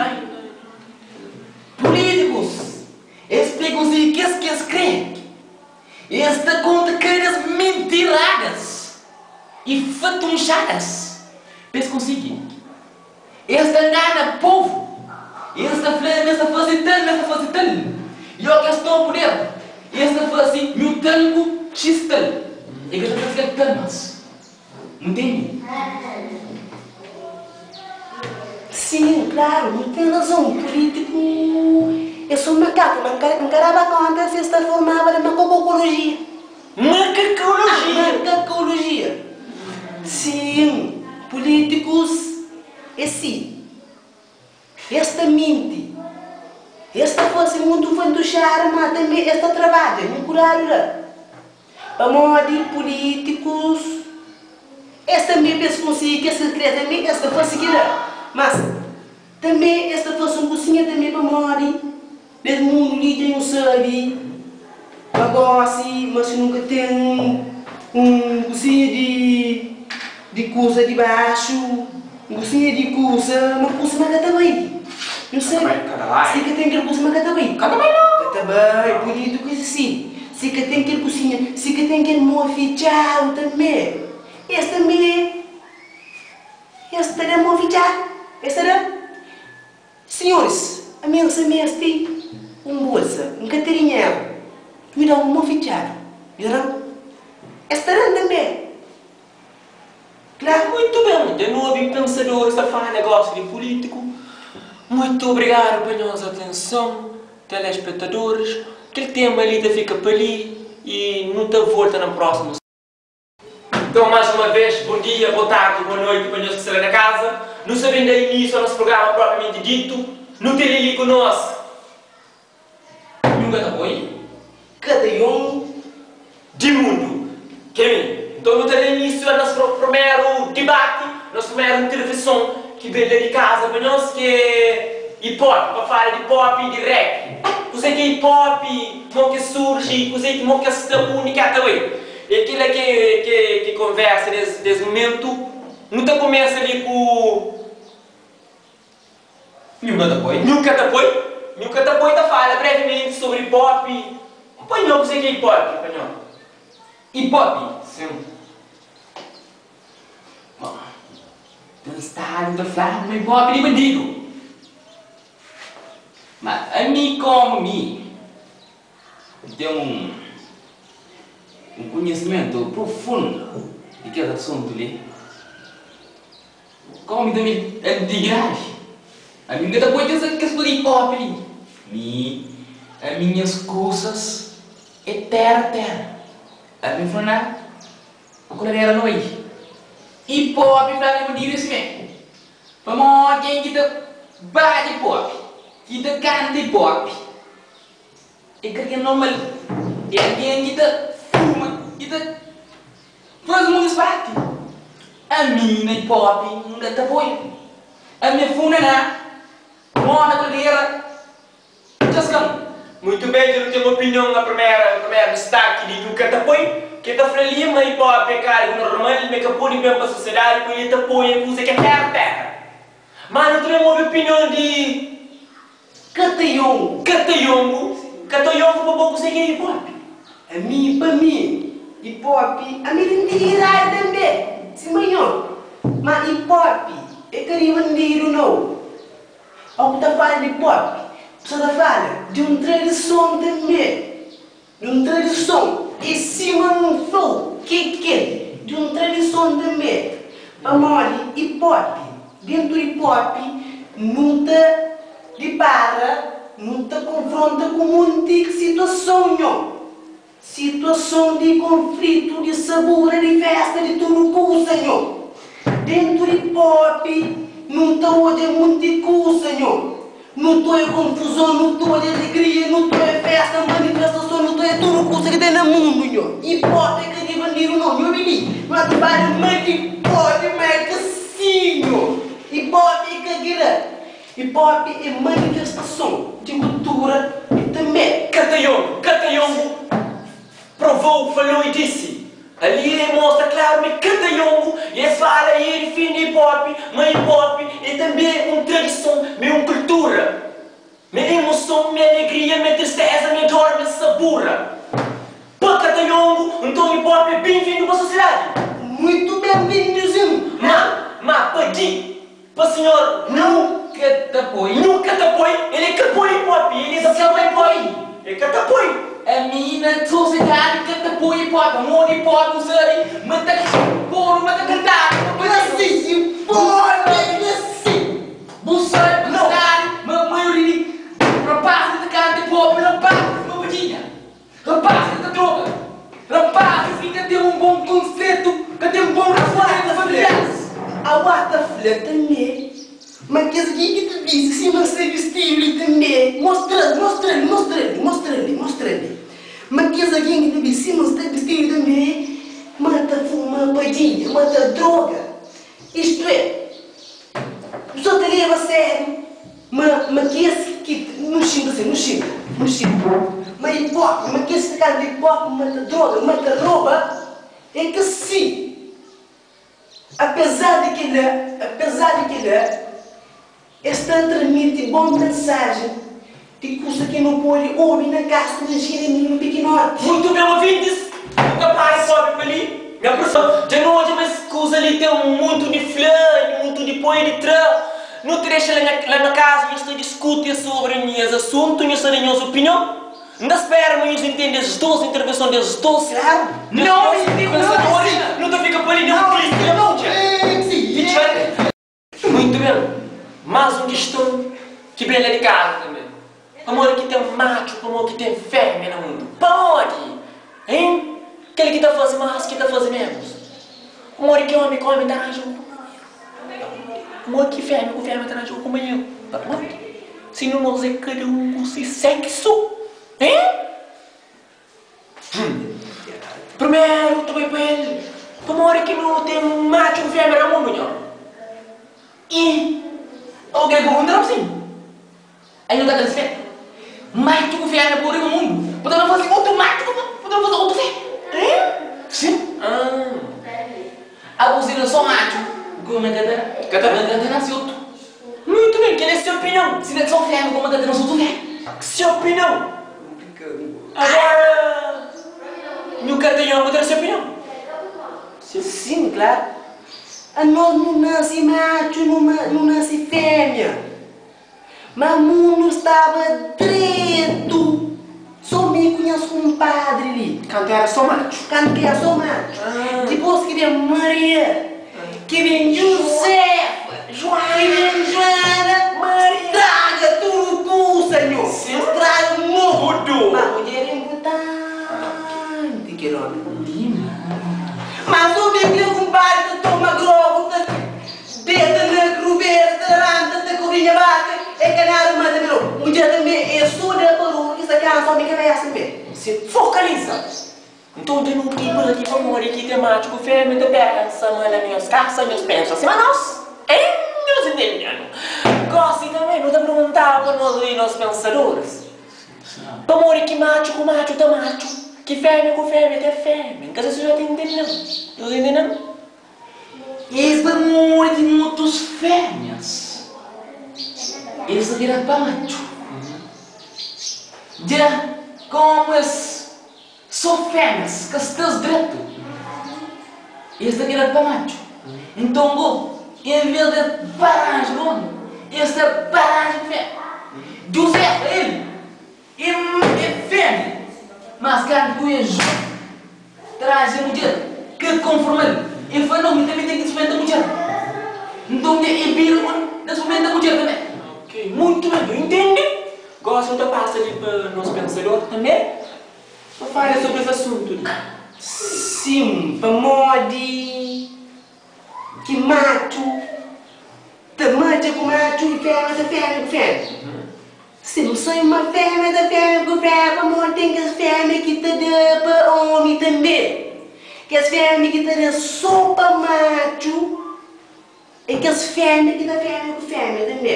Pulítikus, es pê konsigi kes ki es krê. Es ta konta kada mintiradas i fatunxadas pa es konsigi. Es ta ngana povu, es ta fla ma es ta faze tal, ma es ta faze tal, i óki es toma puder, es ta fla si, Nhu tal ku xis tal, i ka ta faze kel tal más. Ntende? Sim, claro, nhu ten razon, pulítiku é só makaku, ma N ka daba konta si es ta formaba na makokokologia. Makakologia? Ah, makakologia. Sim, pulítikus é si. Es ta minti, es ta fase mundu fantuxada, ma tanbe es ta trabadja. Nhu kudadu la, pamodi pulítikus es tanbe pa es konsigi kes ki es kre tanbe es ta fase kila. Mas tanbe es ta fase un kusinha tanbe pamodi nes mundu li dja nhu sabe ma gosi ma si nu ka ten un kusinha di di kusa di baxu. Un kusinha di kusa, ma kusa ma ka ta bai. Nhu sabe, si ka ten kel kusa ma ka ta bai. Ka ta bai nau. Ka ta bai, bunitu kusa si. Si ka ten kel kusinha, si ka ten kel mô fitxadu tanbe. Es tanbe, es ta da mô fitxadu, es ta da. Sinhoris, ami N sa meste un bolsa, N ka ten dinheru. Nhu da-m un mô fitxadu. Nhu da-m. Es ta da-m tanbe. Klaru, muitu ben, dja nu obi pensadoris ta fala negosi di pulitiku. Muitu obrigadu pa nhos atenson, telespetadoris. Kel tema li ta fika pa li i nu ta volta na prosimu. Nton, más uma vez, bon dia, bo tardi, boa noiti pa nhos ki sta la na kaza. Nu sta ben da inisiu a nos prugrama propriamenti ditu. Nu ten li ku nos. Nu ka ta poi. Kada yon. Di mundu. Kemi. Nton nu ta da inísiu a nos primeru dibati, nos primeru intervenson ki ben la di kaza pa nhos, ki é hip hop, pa fala di pop i di rap. Kuzê ki é hip hop, mo ki surji, kuzê ki mo ki es sta undi ki ata bai. É kila ki é konversa des mumentu. Nu ta kumesa li ku. Nhu ka ta poi. Nhu ka ta poi. Nhu ka ta poi ta fala brevimenti sobri hip hop. Pa nho kuzê ki é hip hop pa nho? Hip hop? Sim. Bom, ten stadu ta fladu ma hip hop é di bandidu. Ma ami komu mi, N ten un un konhisimentu profundu di kes asuntu li. Komu mi tanbe antiguidadi, ami N ka ta poi kes kes kuza di hip hop li. Mi, ami nhas kusas é téra téra. Ami N fla na kuladera noi, hip hop fla mi bandidu é simé. Pamodi ken ki ta badja hip hop, ki ta kanta hip hop. É ka algen normal. É algen ki ta fuma, ki ta faze monti disparati. Ami na hip hop N ka ta apoia. Ami é funaná, moda kaldera, txaskan. Muito bem, dja nu ten opinion na primera primeru distaki di Nhu ka ta poi, ki ta fla li ma hip hop é ka algu normal, ma é ka pode ben pa sosiedadi, pa el ta apoia kuza ki é terra terra. Má nu ta ben obi opinion di. Katayongu. Katayongu, Katayongu pa bo kuzê ki é hip hop? Ami, pa mi, hip hop, ami di antiguidadi tanbê, sima nho. Má hip hop é ka di bandidu nau. Ó ku ta fala di hip hop, bu sa ta fala di un tradison tanbê. Di un tradison, é sima un flou ke kel di un tradison tanbê, pamodi hip hop, dentu di hip hop nu ta dipara, nu ta konfronta ku munti situason nho, situason di konflitu, di sabura, di festa, di tudu kusa nho. Dentu di hip hop nu ta odja munti kusa nho. Nu ta oia konfuzon, nu ta oia alegria, nu ta oia festa, manifestason, nu ta oia tudu kusa ki ten na mundu, nho. Hip hop é ka di bandidu no, nho obi li, nu ta bada ma di pode, ma é ka si, nho. Hip hop é ka kel-la. Hip hop é manifestason di kultura i tanbe. Katayongu, Katayongu provou, falou e disse. Ali e mostra klaru ma Katayongu e fala i e difende hip hop, ma hip hop e tanbe un tradison, ma e un kultura, ma e emoson, ma e alegria, ma e tristeza, ma e dor, ma e sabura. Pa Katayongu, nton hip hop e ben-vindu pa sosiedadi. Muitu ben-vinduzin. Ma, ma pa di, pa sinhor Nu ka ta poi. Nu ka ta poi, el e ka poi hip hop, el e ka ta poi, el ka ta poi. Ami na sosiedadi ka ta poi hip hop, pamodi hip hop nu sabe ma ta podu, ma ta kantadu, ma pa si hip hop é si. Bu sabe ma sosiedadi, ma maioria di rapazis ki ta kanta hip hop é rapazis ma badjinha. Rapazis ki ta droga, rapazis ki ka ten un bon konsetu, ka ten bon relasionamentu familiaris. Awa ta fla tanbe ma kes algen ki ta bisti sima N sta bistidu li tanbe, mostra-l, mostra-l, mostra-l, mostra-l, mostra-l, ma kes algen ki ta bisti sima N sta bistidu tanbe, ma ta fuma padjinha, ma ta droga, istu é, Bu sa ta leba sériu ma ma kes ki nu xinta si, nu xinta, nu xinta ma hip hop, ma kes ki ta kanta hip hop ma ta droga, ma ta roba, é ka si. Apezar di kila, apezar di kila, es ta transmiti bon mensajen di kusa ki nu pode obi na kasa di xina mininu pikinoti. Muitu ben ouvintis, nu ka para di obi pa li. Nha profesor, dja nu odja ma es kuza li ten mutu di fla i mutu di poi i di tra. Nu ta dexa la nha la na kaza nhos ta diskuti sobri es asuntu, nhos ta da nhos opinion. N ta spera ma nhos intende es dos intervenson des dos Klaru! des dos pensadoris. Nu ta fika pa li da un kliki la putxa. Txal. Muitu ben, más un kiston ki ben la di kaza tanbe. Pamodi ki ten matxu, pamodi ki ten fémia na mundu? Pamodi? Hein? Kel ki ta faze más, ki ta faze ménus. Pamodi ki ómi ku ómi ta ranja un kunpanheru? Pamodi ki fémia ku fémia ta ranja un kunpanheru? Pamodi? Sino nos é kada un ku si seksu. Hein? Hum. Primeru ta bai pa el. Pamodi ki nu ten matxu ku femia na mundu, nho? I algen pergunta-m sin, Ai nu ka ta disfé? Matxu ku fémia pô riba mundu, bu ta ben faze otu matxu ku bu ta ben faze otu fémia? Hein? Sin. Ah. Abo si na so matxu ku homem ka ta Ka ta. ka ta nase otu. Muitu ben, kel é se opinion. Si na so fémia ku homem ka ta nase otu fémia. Se opinion. Agora, nhu ka ta nhon, bu ta da se opinion? Sin, klaru. Anos nu nase matxu, nu nase fémia. Ma mundu staba dretu. So mi ku nhas kunpadri li. Kantu era so matxu. Kantu ki era so matxu. Dipôs ki ben Maria, ki ben Juzefa, ki ben Juana, straga tudu kusa nho. Straga mudu. Ma mudjer é inpurtanti kel omi. Ma so mi ku nha kunpadri ta toma grogu ta. Deta na krubera ta labanta ta kubrinha baka é ka nada mata mi no mudjer tanbe é so da barulhu ki sta kansa omi kabesa tanbe. Se fokaliza nton dja nu ti bati pamodi ki ten matxu ku femia ta pensa ma na nhos kasa nhos pensa sima nos hein nhos intende-nu gosi tanbe nu ta perguntaba nos li nos pensadoris pamodi ki matxu ku matxu ta matxu ki femia ku femia ta femia n ka sa si nhos ta intende-m nhos intende-m. Es ta móre di mutus fémias, es ta bira pa matxu. Dja kómu es sô fémias ka sta-s dretu, es ta bira pa matxu. Nton bo, envês di paranja ku ómi, es ta paranja ku fémia. Juzé fla el, É fémia, mas kantu ku e Jó traze mudjer ka konforma-l, e fla, Nau, mi tanbe ten ki sprimenta mudjer. Nton dja e bira un na sprimenta mudjer tanbe. Ok, muitu ben, nu intende. Gosi nu ta pasa li pa nos pensador tanbe pa fala sobri es asuntu li. Sin, pamodi ki matxu ta matxa ku matxu i fémia ta fémia ku fémia. Si bu sai uma fémia ta fémia ku fémia pamodi ten kes fémia ki ta da pa omi tanbe. Kes fémia ki ta da so pa matxu e kes fémia ki ta fémia ku fémia tanbe.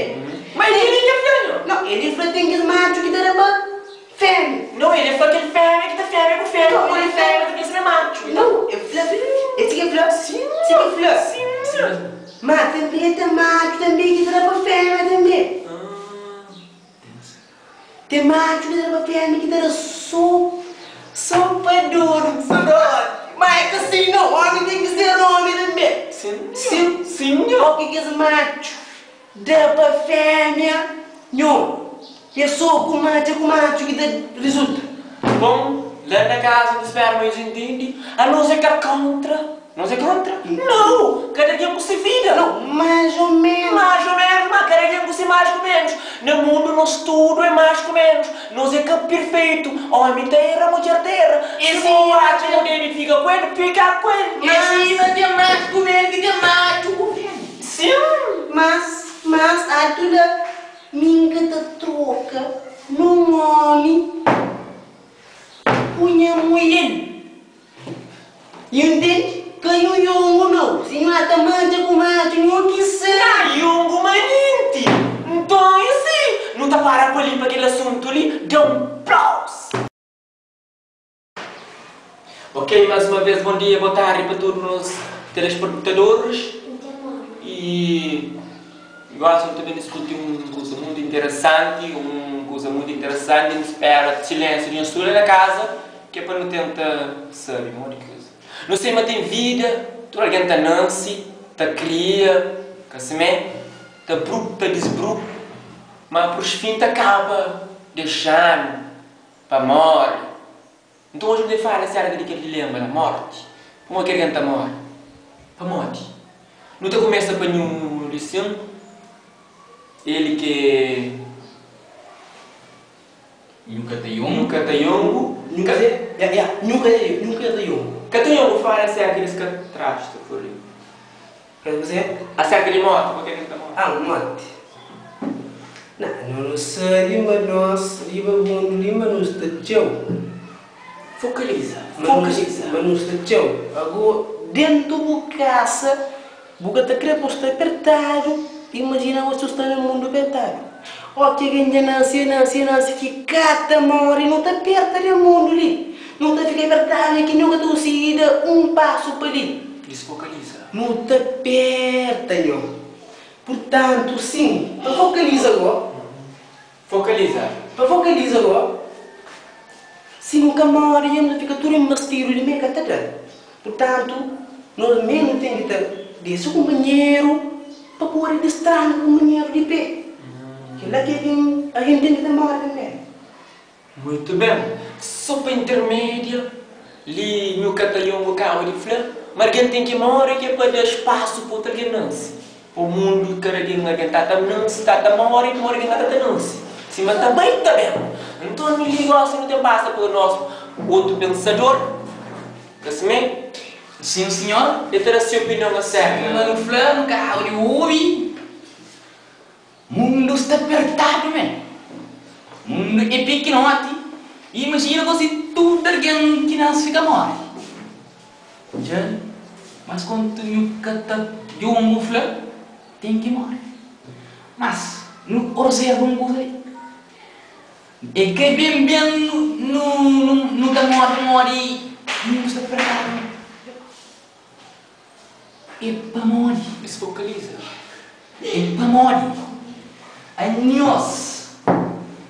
Ma el li ke fla nho? Nau, el fla ten kes matxu ki ta da pa fémia. Nau, el fla kel fémia ki ta fémia ku fémia pamodi fémia ta pensa na matxu. Nau, el fla, el si ke fla, si ke fla. Ma tanbe ten matxu tanbe ki ta da pa fémia tanbe. Ten matxu ki ta da pa fémia ki ta da so so pa dor so dor. Ma é ka si no, omi ten ki ser omi tanbe. Sin, sin. O ki kes matxu da pa fémia nho é so ku matxa ku matxu ki ta rizulta. Bon, la na kaza nu spera ma es intende, anos é ka kontra. Nos é kontra? Nau! Kada algen ku se vida. Nau, más ô ménus. Más ô ménus, má kada algen ku se más ku ménus. Na mundu nos tudu é más ku ménus. Nos é ka perfeitu. Ómi ta era, mudjer ta era. Si bu atxa ma bu debe fika ku el, fika ku el. É sima ten más ku ménus ki ten matxu ku fémia. Sin! Mas, mas, altu la, mi N ka ta troka nun ómi ku nha muiel. Nhu ntende? Ka nhu yongu nau. Si nhu ata mantxa ku matxu, nhu ki sabe. Ka yongu manenti. Nton e si, nu ta para pa li pa kel asuntu li da un plaus. Ok, mas uma vez bom dia, boa tardi pa tudu nos telespectadores e gosi nu ta ben diskuti un kuza mutu interesanti, un kuza mutu interesanti, nu spera silensiu di nhos tudu la na kaza. Ki é pa nu tenta sabe modi ki kuza. Nu sai ma ten vida, tudu algen ta nanse, ta kria, ka simé, ta brup, ta disbrup, ma pur fin ta kaba dexa-nu pa móre. Nton oji nu ta fala aserka di kel dilema la, mórti. Pamodi ki algen ta móre? Pamodi? Nu ta kumesa pa nhu Luisin, el ki é. Nhu ka ta yongu. Nhu ka ta yongu. Nhu ka ya ya nhu ka nhu ka ta yongu. Ka ta yongu fala aserka di es katrástrofo li. Ka kuzê? Aserka di morti, pabia ki nu ta morti. Ah, morti. Na, no nu sabe ma nos riba mundu li ma nu sta txeu. Fokaliza, Ma nu, fokaliza. ma nu sta txeu. Ago, dentu bu kasa, bu ka ta kre pa bu sta pertadu, imajina bo si bu sta na mundu pertadu. Ó ki algen dja nase, e nase, e nase ki ka ta more, nu ta perta den mundu li. Nu ta fika pertadu ki nu ka ta konsigi da un pasu pa li. Disfokaliza. Nu ta perta, nho. Purtantu, sin, pa fokaliza go. Fokaliza. Pa fokaliza go. Si nu ka more dja nu ta fika tudu enbastidu di me ka ta da. Purtantu, nos me nu ten ki ta dese kunpanheru pa pode distranu kunpanheru di pe. Kel-la ki algen algen ten ki ta more tanbe. Muitu ben. So pa intermedia, li nhu ka ta yongu kaba di fla ma algen ten ki more ki é pa da spasu pa otu algen nanse. Pa mundu kada algen algen ta ta nanse, ta ta more, more algen ka ta ta nanse. Sima ta bai ta ben. Nton li gosi nu ten pasa pa nos otu pensador, ka simé? Sin sinhor. El ta da se opinion aserka. Sima nu fla, nu kaba di obi. Mundu sta pertadu mé. Mundu é pikinoti. Imajina gosi tudu algen ki nase fika móre. Dja, mas kontu nhu ka ta djungu fla, ten ki móre. Mas, nu observa un kuza li, é ka ben ben nu nu ta móre pamodi mundu sta pertadu mé. É pamodi. Es fokaliza. É pamodi anhos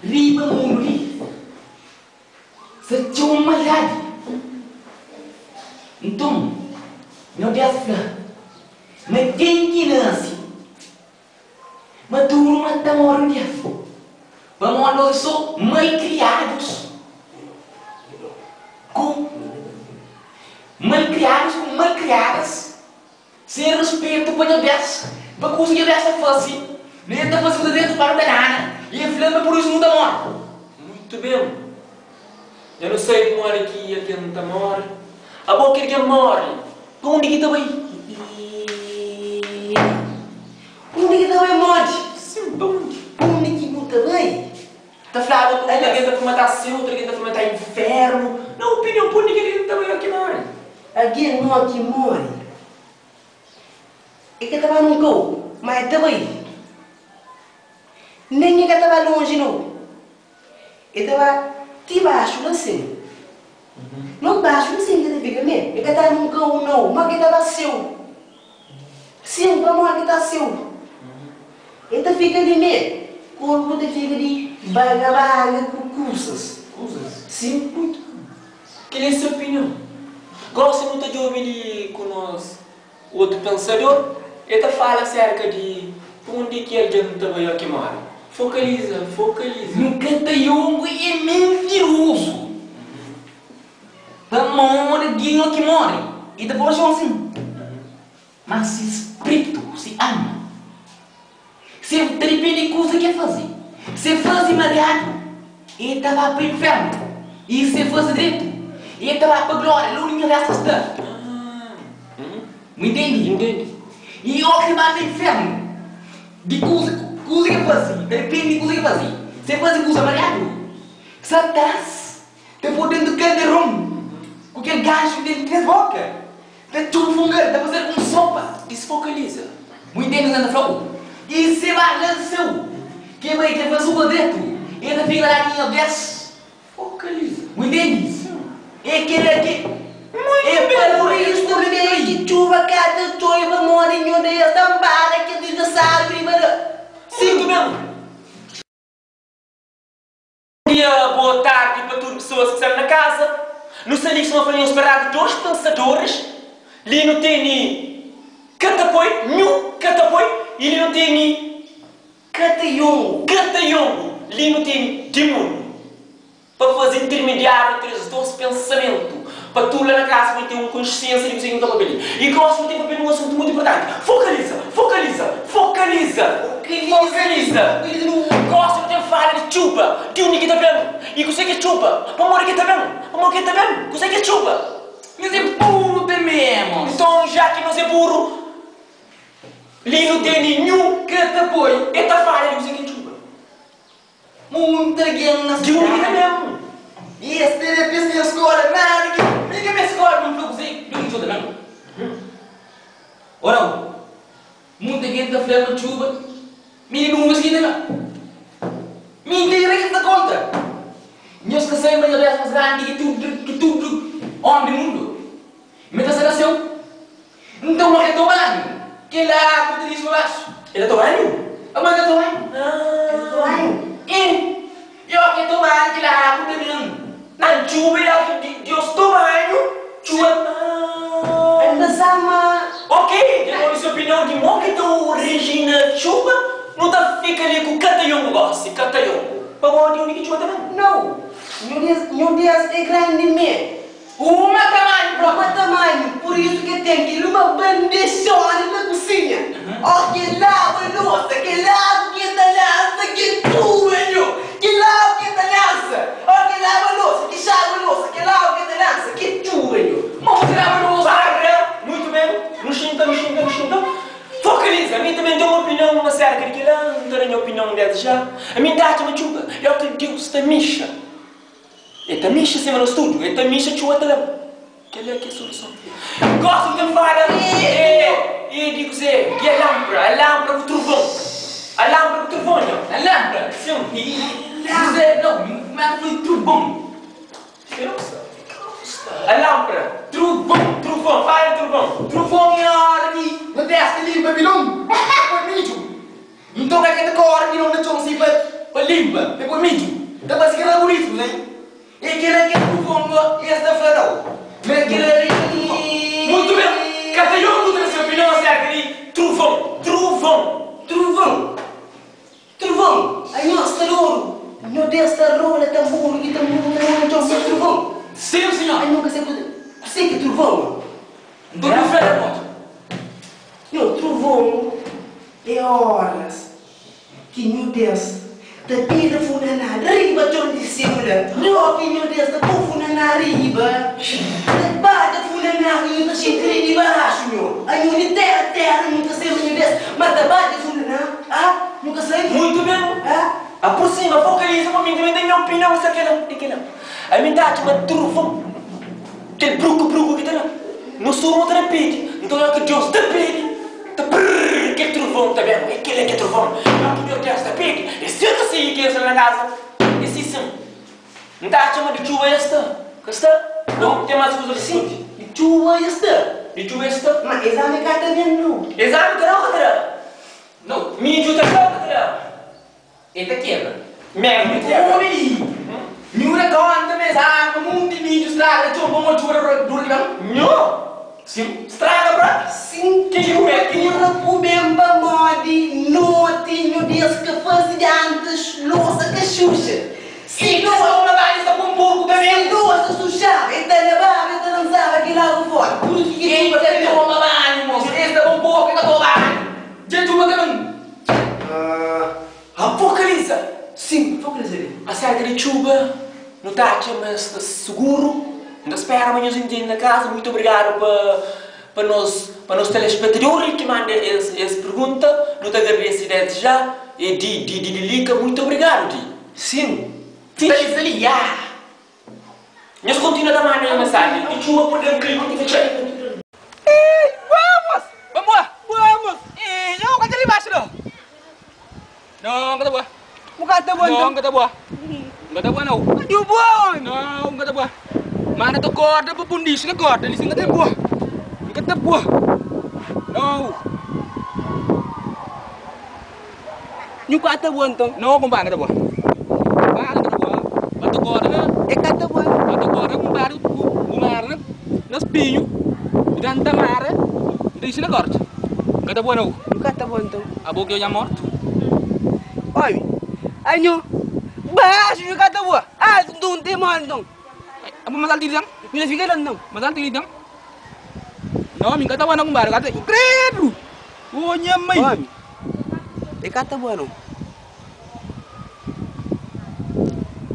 riba mundu li sta txeu maldadi. Nton, Nhordes fla ma ken ki nase maduru ma ta móre un dia. Pamodi nos é sô malkriadus ku malkriadus ku malkriadas, sen ruspetu pa Nhordes, pa kuza ki Nhordes ta fase. Nu ta fase kuza dretu pa nu ta dana, i el fla ma pur isu nu ta móre. Mutu ben, dja nu sabe modi ki algen ta móre. Abo ki algen móre, pa undi ki ta bai? Undi ki ta bai modi? Sim, pa undi? Pa undi ki bu ta bai? Ta fladu ma un algen ta fla ma ta séu, otu algen ta fla ma ta infernu. Na opinion, pa undi ki algen ta bai o ki móre? Algen no ki móre, e ka ta ba nun kau, ma e ta bai. Nen e ka ta ba lonji nau. E ta ba ti baxu la sin. No baxu la sin ki ta fika me. E ka ta nun kau nau, ma ke ta ba séu. Sin, pamodi ki ta séu? E ta fika di me. Korpu ta fika di baga-baga ku kusas. Kusas? Sin. Muitu bon. Kel-li é se opinion. Gósi nu ta djobe li ku nos Otu pensador, el ta fala aserka di undi ki algen ta bai oki móre. Fokaliza, fokaliza. Nu ka ta yongu é mintirozu. Pamodi algen oki móre, el ta pô txon sin. Má se spritu, se alma, se ta dipende di kuza ki el faze. Se el faze mariadu, el ta ba pa infernu. I se el faze dretu, el ta ba pa glória, la undi Nhordes ta sta. Bu intende? I óki el ba na infernu, di kuza kuza ki el faze, ta dipende di kuza ki el faze. Se el faze kuza mariadu, Satanás ta pô dentu kalderon ku kel ganxu di ses bóka. Ta txufunga-l, ta faze-l un sopa. Disfokaliza. Bu intende kuzê N ta fla-u? I se ba la séu, ke bai ke faze kuza dretu, el ta fika la di Nhordes. Fokaliza. Bu intende? É kel-la ki Muitu é ben. pa Pur isu tanbê ki txuba ka ta txoi pamodi Nhordes ta nbala kes disgrasadu riba la. Muitu ben. Bom dia, boa tardi pa tudu pesoas ki sta na kaza. Nu sta li sima fla nhos pa rádiu 2 pensadores. Li nu teni Ka ta poi, nhu ka ta poi, i li nu teni Ka ta yongu. Ka ta yongu. Li nu teni Dimoniu. Pa faze intermediáriu entri es 2 pensamentu. Pa tudu la na kaza pode ten un konsiénsia di kuzê ki nu ta papia li. I gósi nu ten papia di un asuntu mutu inportanti. Fokaliza! Fokaliza! Fokaliza! Fokaliza! Gósi nu ten fala di txuba. Di undi ki ta ben? I kuzê ki é txuba? Pamodi ki ta ben? Pamodi ki ta ben? Kuzê ki é txuba? Nhos é buru tanbê, mos. Nton, já ki nos é buru, li nu tene nhu Ka ta poi. E ta fala di kuzê ki é txuba. Munta algen na Di undi ta sidadi. ben? I es tene pis na skola, nada ki. Mi ka meste skola pa N fla kuzê di undi txuba ta ben. Ora, munta algen ta fla ma txuba mi di nuvens ki ta ben. Mintira ki N ta konta! Nhos ka sabe ma Nhordes é más grandi ki tudu ki tudu ómi di mundu? Mi ta sta na séu. Nton, ma ka toma banhu? Kel agu ta dixi pa baxu. El ta toma banhu? Ma ka toma banhu. El ta toma banhu? I yo ke toma banhu, kel agu ta ben. Na txuba i agu di Deus toma banhu, txuba. El ta sama. Ok, dja nu obi se opinion di mo ki ta orijina txuba, nu ta fika li ku katayongu gosi, katayongu. Pamodi undi ki txuba ta ben? Nau, Nhu Deus é grandi mé. Uma tamanhu propi. Uma tamanhu, pur isu ke ten ki luma bandexona na kusinha. Ó ke laba losa, kel agu ke ta lansa ke tuba nho. Kel agu ke ta lansa, ó ke laba losa, ke xagua losa, kel agu ke ta lansa ke tuba nho. Ma bu ta laba losa. Para! Muitu ben, nu xinta, nu xinta, nu xinta. Fokaliza! Ami tanbe N ten un opinion aserka di kel-la, N ta da nha opinion desdi ja. Ami N ta atxa ma txuba é o ki Deus ta mixa. E ta mixa sima nos tudu, e ta mixa txuba ta da-m. Kel-la ki é soluson. Gosi bu ten fala e e di kuzê? Di alanpra, alanpra ku truvon. Alanpra ku truvon, nho. Alanpra? Sin. Kuzê? Nau, kuma ki foi truvon? Alanpra, Truvon. truvon, fala di truvon. Truvon é óra di no testa limpa bilon pa poi midju. Nton ka ta kóre bilon na txon si pa limpa, pa poi midju. Ta parse ki rabulisu, né? É kel-la ki é truvon go, es ta fla nau. Ma kel-la li é truvon. Mutu ben, ka ta yon ku ta da se opinion aserka di truvon. Truvon. Truvon. Truvon, anhos sta dodu, nho Deus ta rola tanburu ki tanburu ta rola txon nha truvon. Sim, sinhor. Anho ka sabe kuse ki truvon. Nton nu fla da modu. Nho truvon é oras ki nho Deus ta pila funaná riba txon di seu la. Nho ki nho Deus ta po funaná riba, ta bada funaná ki nho ta xinti li dibaxu nho. Anho di tera tera nho ta sema nho Deus ma ta bada funaná. Ah, nu ka sabe? Muito ben. Ah. Aproxima, focaliza pa mi também ten nha opinião acerca kela, di kela. Ami ta atxa ma truvon, kel bruku bruku ki ta da, nos tudu nu ta da pidi. Nton ora ki Deus ta pidi, ta prrr, kel truvon ta ben. É kela ki é truvon. Ora ki Deus ta pidi, é si ta sigi kes la na casa. É si sin. N ta atxa ma di txuba es sta. Ka sta? Não, ten mas kuza di Si, di txuba es sta. Di txuba es sta. Ma exami ka ta ben nau. Exami ta da o ka ta da? Nau. Midju ta da o ka ta da? E ta kebra. Mesmu e kebra. Omi li. Nhu da konta ma es arma munti midju straga txon pamodi txuba dura di ben? Nhu? Sin. Straga bra? Sin. Ken ki kume? Ken ki. Dura ku ben pamodi noti nhu Deus ka faze di antis losa ka xuxa. Si Si ka sta una bani sta pun porku ta Si ben. losa suxaba e ta lababa e ta lansaba kel agu fora. Pur isu ki Ken txuba ka ta ben. toma banhu mos es ta pun porku e ka toma banhu. Dja txuba ka ben. Apocalisa! Sim, focaliza li. Aserka di txuba, nu ta atxa ma es sta suguru. N ta spera ma nhos intende na kaza. Muitu obrigadu pa pa nos pa nos telespetador ki manda es es pergunta. Nu ta agradese desdi ja. E di di di di Lika, muitu obrigadu di. Sim. Sta li, sta li, ya. Nhos kontinua ta manda nhos mensajen. Di txuba pode da un klima ki ta txeu. Ei, vamos! Vamos lá! Vamos! Ei, não, ka ta li baxu não. Não, ka ta boa. Bu ka ta boa Não, nton? ka ta boa. Ka ta boa não. Du boa omi. Não, ka ta boa. Mana ta korda pa pun lixu na korda li, sin ka ta boa. Ka ta boa. Não. Nhu ka ta boa nton? Não, kumpadri, ka ta boa. Kumpadri, ka ta boa. Ba ta korda na. E ka ta boa. Ba ta korda, kumpadri, bu mara na na spinhu, bu dan ta mara, bu ta ixi na korda. Ka ta boa nau. Nhu ka ta boa nton? Abo ki odja mortu. Omi, anho, baxu nhu ka ta boa. Altu nton, nte moli nton. Abo mas altu ki dan? Nhu ta fika la nton. Mas altu ki dan? Nau, mi ka ta boa nau, kumpadri. Ka ta. Credu! Ô nha mai! Omi, e ka ta boa nau.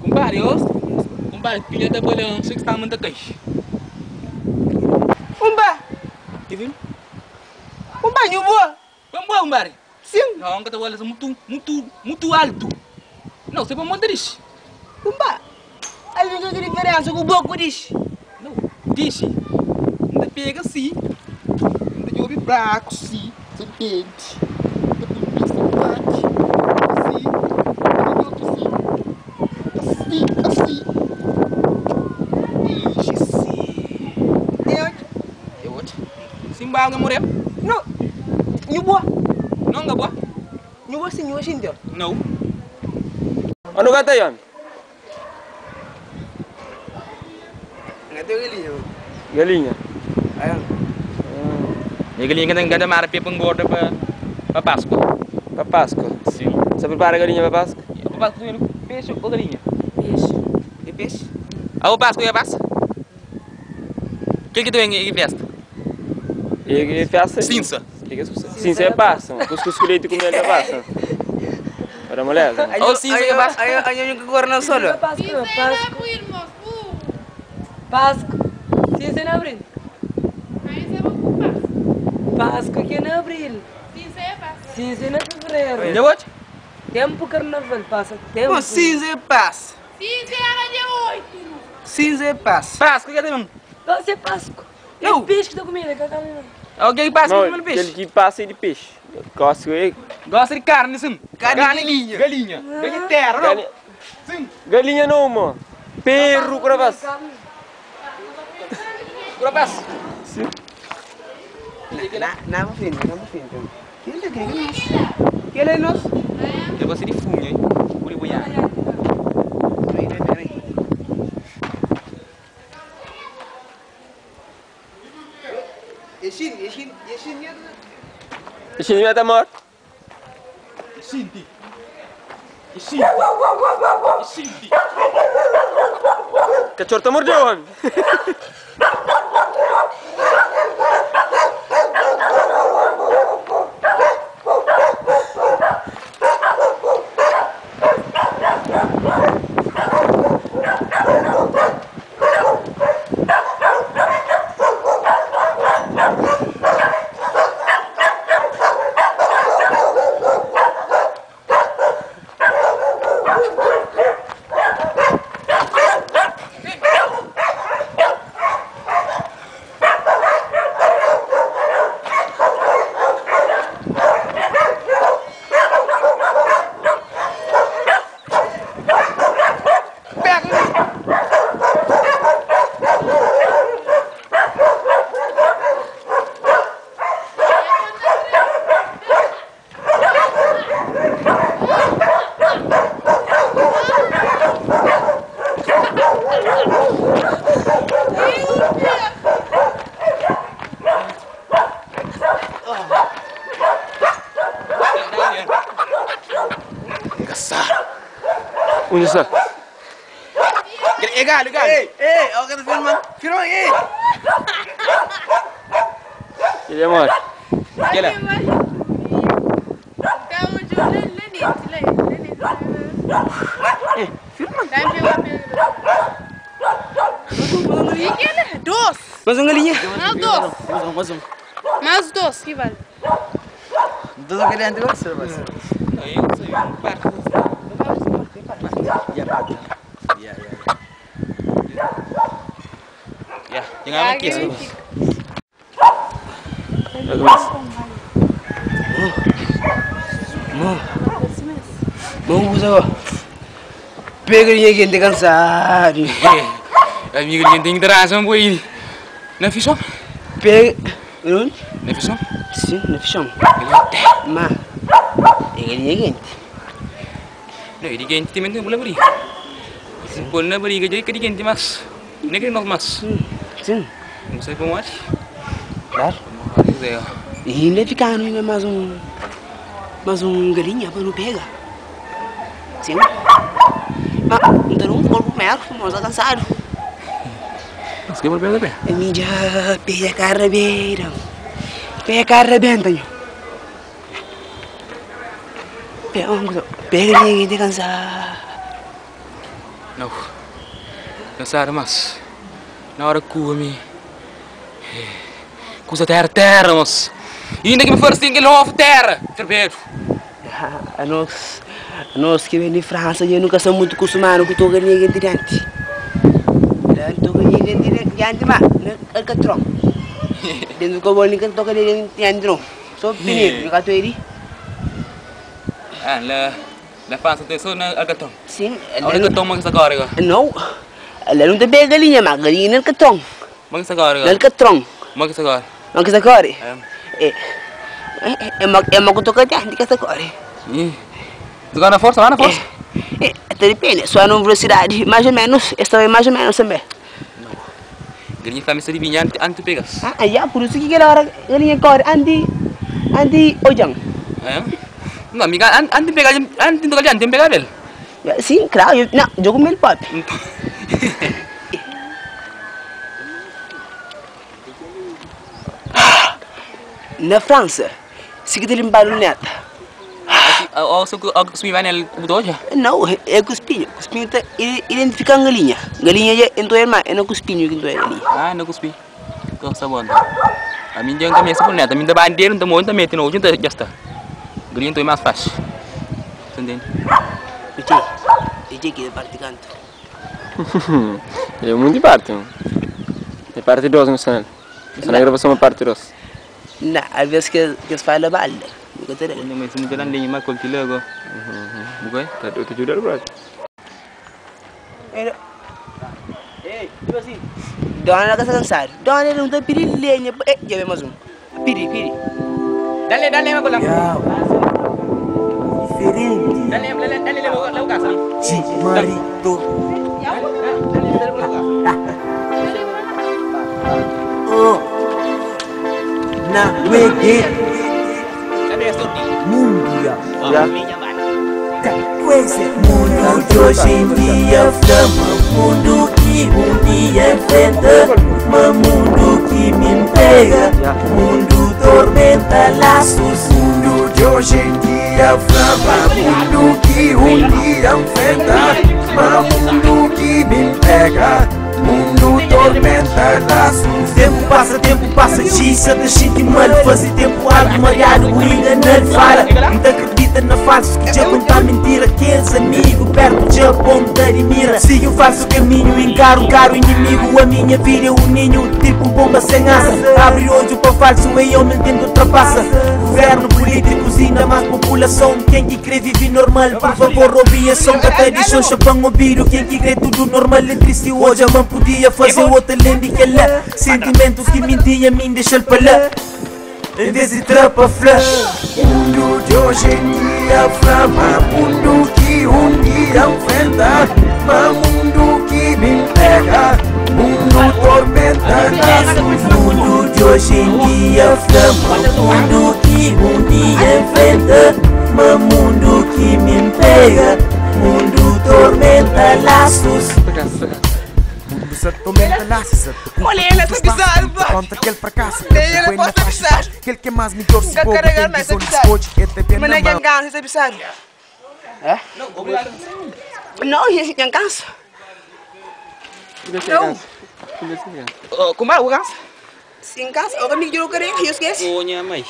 Kumpadri, ô kumpadri, pilha ta balansa ki sta ma ta kai. Umba! Umba, nhu boa! Pa N boa, kumpadri? Sin! Nau, N ka ta boa, el sta mutu, mutu, mutu altu. Não, se pa monta dixi. Kumba, alvin kal ki diferensa ku bo ku dixi? Não, dixi. N ta pega si, N ta djobe braku si, serpenti, N ta pui pis na bati, si, N ta djobe si, asi, asi. Dixi si. E odja? E odja. Si N ba algen moreba? Não, nhu boa. Não, N ka boa. Nhu gosta nhu oxi nton? Nau. Ó nu ka ta yomi. Nga ten galinha bo. Galinha. Ayan. Nha galinha ka ten ganda mara pe pa ngorda pa pa Páscoa. Pa Páscoa? Sim. Sa pripara galinha pa Páscoa? Pa Páscoa ta ben peixe ou galinha? Peixe. É peixe? Abo Páscoa é passa? Kel ki ta ben é festa? É festa. Cinza. Cinza é passa. Cuscuz com leite com mel é passa. Ora moleza. Oh, cinza é passa. Aí aí que agora não solo. Páscoa, Páscoa. Páscoa. Cinza em abril. Páscoa que é em abril. Cinza é em fevereiro. Já bote? Tempo carnaval passa tempo. Bom, cinza é passa. Cinza era dia 8. Cinza é passa. Páscoa que é mesmo? Doce é Páscoa. É Não. peixe da comida que acaba não. O que é Páscoa Não, que aquele peixe? que passa é de peixe. Gosto é. Gosta de carne, sim. Carne de galinha. Galinha. Galinha de terra, não? Galinha, Sim. galinha não, mano. Perro, cravas. Rapaz. Sim. Na na pra frente, na pra frente. Quem tá querendo? Quem é nosso? Eu gosto de funha, hein? Curibuiá. Peraí, peraí, peraí. Yeşil, yeşil, yeşil niye? Ixi, já tá morto. Xinti. Xinti. Xinti. Cachorro tá mordeu, homem. Onde está? É galho, galho. Ei, ei, olha o que tá filmando. Filma aí. Ele é morto. Aquela. Dois. Mais uma galinha. Mais dois. Mais um, mais um. Mais dois, que vale. Dois galinhas de você, rapaz. Não, eu sei. Parte. Ya, ya, ya. Ya, jangan aqui. Bom, você ó. Pega ninguém que tá cansado. Amigo, ninguém tem que trazer um boi. Não fiz só? Pega. Onde? Não fiz só? Sim, na fichão. Ma. É galinha quente. Não, ele quente também tem bola beri. Se pôr na barriga, jadi que quente mas. Nem que nós mas. Sim. Não sei como acho. Claro. Zé. E ainda ficar ainda mais um. Mais um galinha para não pegar. Sim. Mas, então um corpo merco, mas tá cansado. Mas que bola pé. A mídia pega carrabeira. Pega carrabenta. Pega um pega ninguém tá cansado. Não. Cansado mas. Na hora que eu me. Cusa terra, terra, moço. E ainda que me for assim, que ele ouve terra. Terbeiro. Anos, anos ki ben di Fransa dja nu ka sta mutu kustumadu ku toka linha genti dianti. La nu toka linha genti dianti ma na alkatron. Dentu kobon li ka ta toka linha genti dianti no. So pinedu, nu ka ta oi di. Ah, la la Fransa ten so na alkatron. Sin, la alkatron ma ki sta kore go. No, la nu ta pega galinha ma galinha na alkatron. Ma ki sta kore go. Na alkatron. Ma ki sta kore. Ma ki sta kore. É, é ma é ma ku toka dianti ki sta kore. Ih, sta kore na forsa, ba na forsa. É, ta dipende, so na un velosidadi mais ou menos, es ta bai mais ou menos tanbe. Galinha fla mi sta dibinha anti anti pegas. Ah, ya, pur isu ki kel ora galinha kore anti anti odjan. É? Não, amiga, anti pega, anti toka dianti, pega bel. Sim, claro, não, djo kumel papi. Na Fransa, si ki ta linpadu neta. Nau, é ku spinhu. Ku spinhu ta identifika galinha. Galinha dja N ta oja-l ma é na ku spinhu ki N ta oja galinha. Ah, na ku spinhu. Então sta bom então. A mim dja N ka meste ku neta. Mi N ta ba delu, N ta moe, N ta mete na odju, N ta dja sta. Galinha N ta oja más faxi. Ta ntende? Djei, djei ki ta parti kantu. É munti parti. É parti 2 nu sta nel. Nu sta na gravason pa parti 2. Na, alvês ki es fala balda, nu ka ta da. Nha mãe, si nu ta dan lenha, má kol ki la go. Bu kai? Ta ta djuda-l propi. Dona la ka sta kansadu. Dona el nu ta pidi lenha pa. Eh, dja ben más un. Pidi, pidi. Dan lenha, dan lenha ma kol la. Diferenti Dan lenha, dan lenha la bu kasa. Di marito. Oh, na wege Mundia. Mundo de hoje em dia flama, mundo que um dia enfrenta, mas mundo que me pega, mundo tormenta laços. Mundo de hoje em dia flama, mundo que um dia enfrenta, mas mundo que me pega, mundo tormenta laços. Tempo passa, tempo passa, xixa, deixa mal, fazer tempo algo mareado, o enganar fala, não acredita na falsos que já conta mentira, aqueles amigos perto de aponta de mira. Sigo o falso caminho, encaro caro inimigo, a minha vida é um ninho, tipo bomba sem asa. Abre olho para falso, em homem tento ultrapassa. Governo, políticos, ainda mais população. Quem que crê vive normal, por favor, ouvi a som. Cata de xoxa, pão ouvido. Quem que crê tudo normal, é triste hoje. A mão podia fazer outra além de que ela. Sentimentos que mentia, mim deixa-lhe para lá. Em vez de trapa, flá. Mundo de hoje em dia, flama. Mundo que um dia enfrenta. Mas mundo que me pega. Mundo tormenta laços. Mundo de hoje em dia, flama. Mundo que um dia enfrenta. Mas mundo que me pega. Mundo tormenta laços. Mundo se tormenta laços. Olha, ela está pisando, pá. Contra aquele fracasso. Olha, ela pode pisar. Aquele que é mais melhor se Nunca for, carregar tem mais visão de pisar. escolhe, é te Mas na não é mão. cansa, está pisado. É? Não, eu canso. Não. Kumar, bu cansa? Sim, cansa. O caminho que eu carrego, eu esqueço. Ô, nha mãe.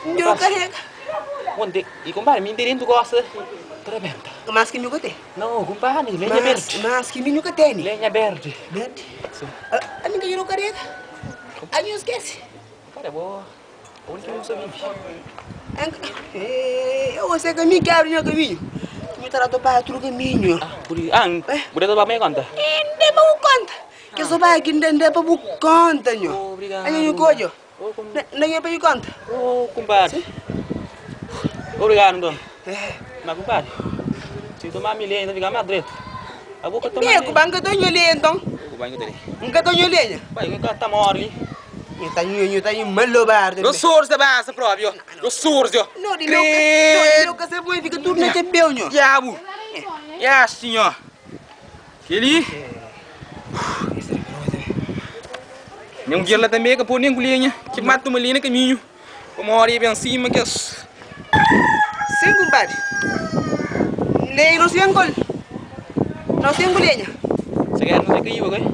Eu carrego. Onde? E compadre, me entendendo gosta. Tremenda. Mas que nunca tem. Não, compadre, lenha Mas, verde. mas que nunca tem. Lenha verde. Verde. A mim que eu carrego. A mim esquece. Compadre, boa. A única que eu vive. Eu sei caminho que abre o caminho. Me tratou para outro caminho. Ah, por ah, por isso vai me conta. Ainda para conta. Que só vai aqui ainda para conta, nho. Obrigado. Aí eu cojo. Ô, Não é para conta. Ô, compadre. Obrigado, então. Mas, compadre, se tomar milha, fica mais direito. A boca toma. Bem, o banco tô nho ali então. O banco dele. Nunca tô nho ali. Vai, o cara tá morto ali. Nho tá nho, nho tá nho malobar. Eu sou da base próprio. Eu sou, Não, de meu, meu que você põe fica tudo na tebeu nho. Diabo. É assim, ó. Aquele. Nem um dia lá também, que pôr nem golinha, que mata uma linha no caminho. Uma hora ia bem em cima, que as. Sim, compadre. Nem não sei gol. Não sei golinha. Você quer não sei que ia, ok?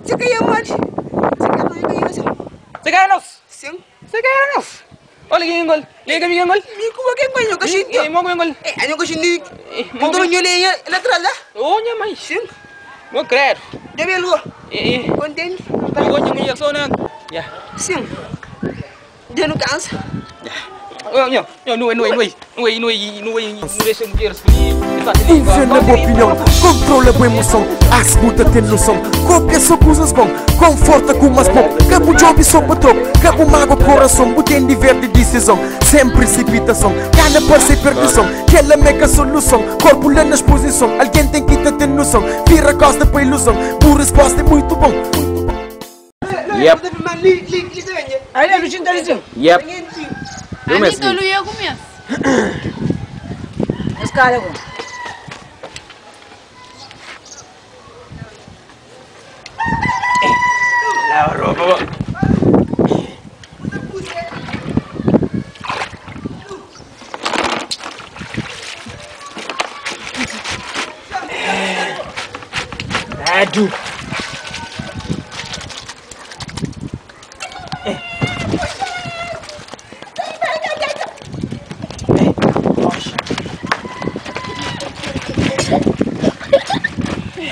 Você quer ir, mano? Você quer não ir assim? Você quer nós? Sim. Você quer nós? Olha quem gol. Liga mi gol. Mi kuma ke banho ka sinti. Eh, mo gol. Eh, anho ka sinti. Mo nyo le ya atrás lá. Oh, nha mãe. Sim. Mo credo. Deve lu. Eh, eh. Contente. Go nha mãe só na. Ya. Sim. Dia não cansa. Oh, nho, nho, não é, não é, não é. Não é, não é, não é, não deixa mulheres Confia na boa opinião, controla boa emoção. A escuta tem noção, cópia só coisas bom. Conforta com umas bom, cabo job só para troco. Cabo mágoa coração, botem de verde decisão. Sem precipitação, cana para ser perdição. Que ela meca solução, corpo lá na exposição. Alguém tem que ter noção, vira costa para ilusão. Boa resposta é muito bom. Yep. Aí, não sinta ali, Yep. Eu A mim mesmo. tô luia começo. Esse cara agora. Lava roupa. Adu.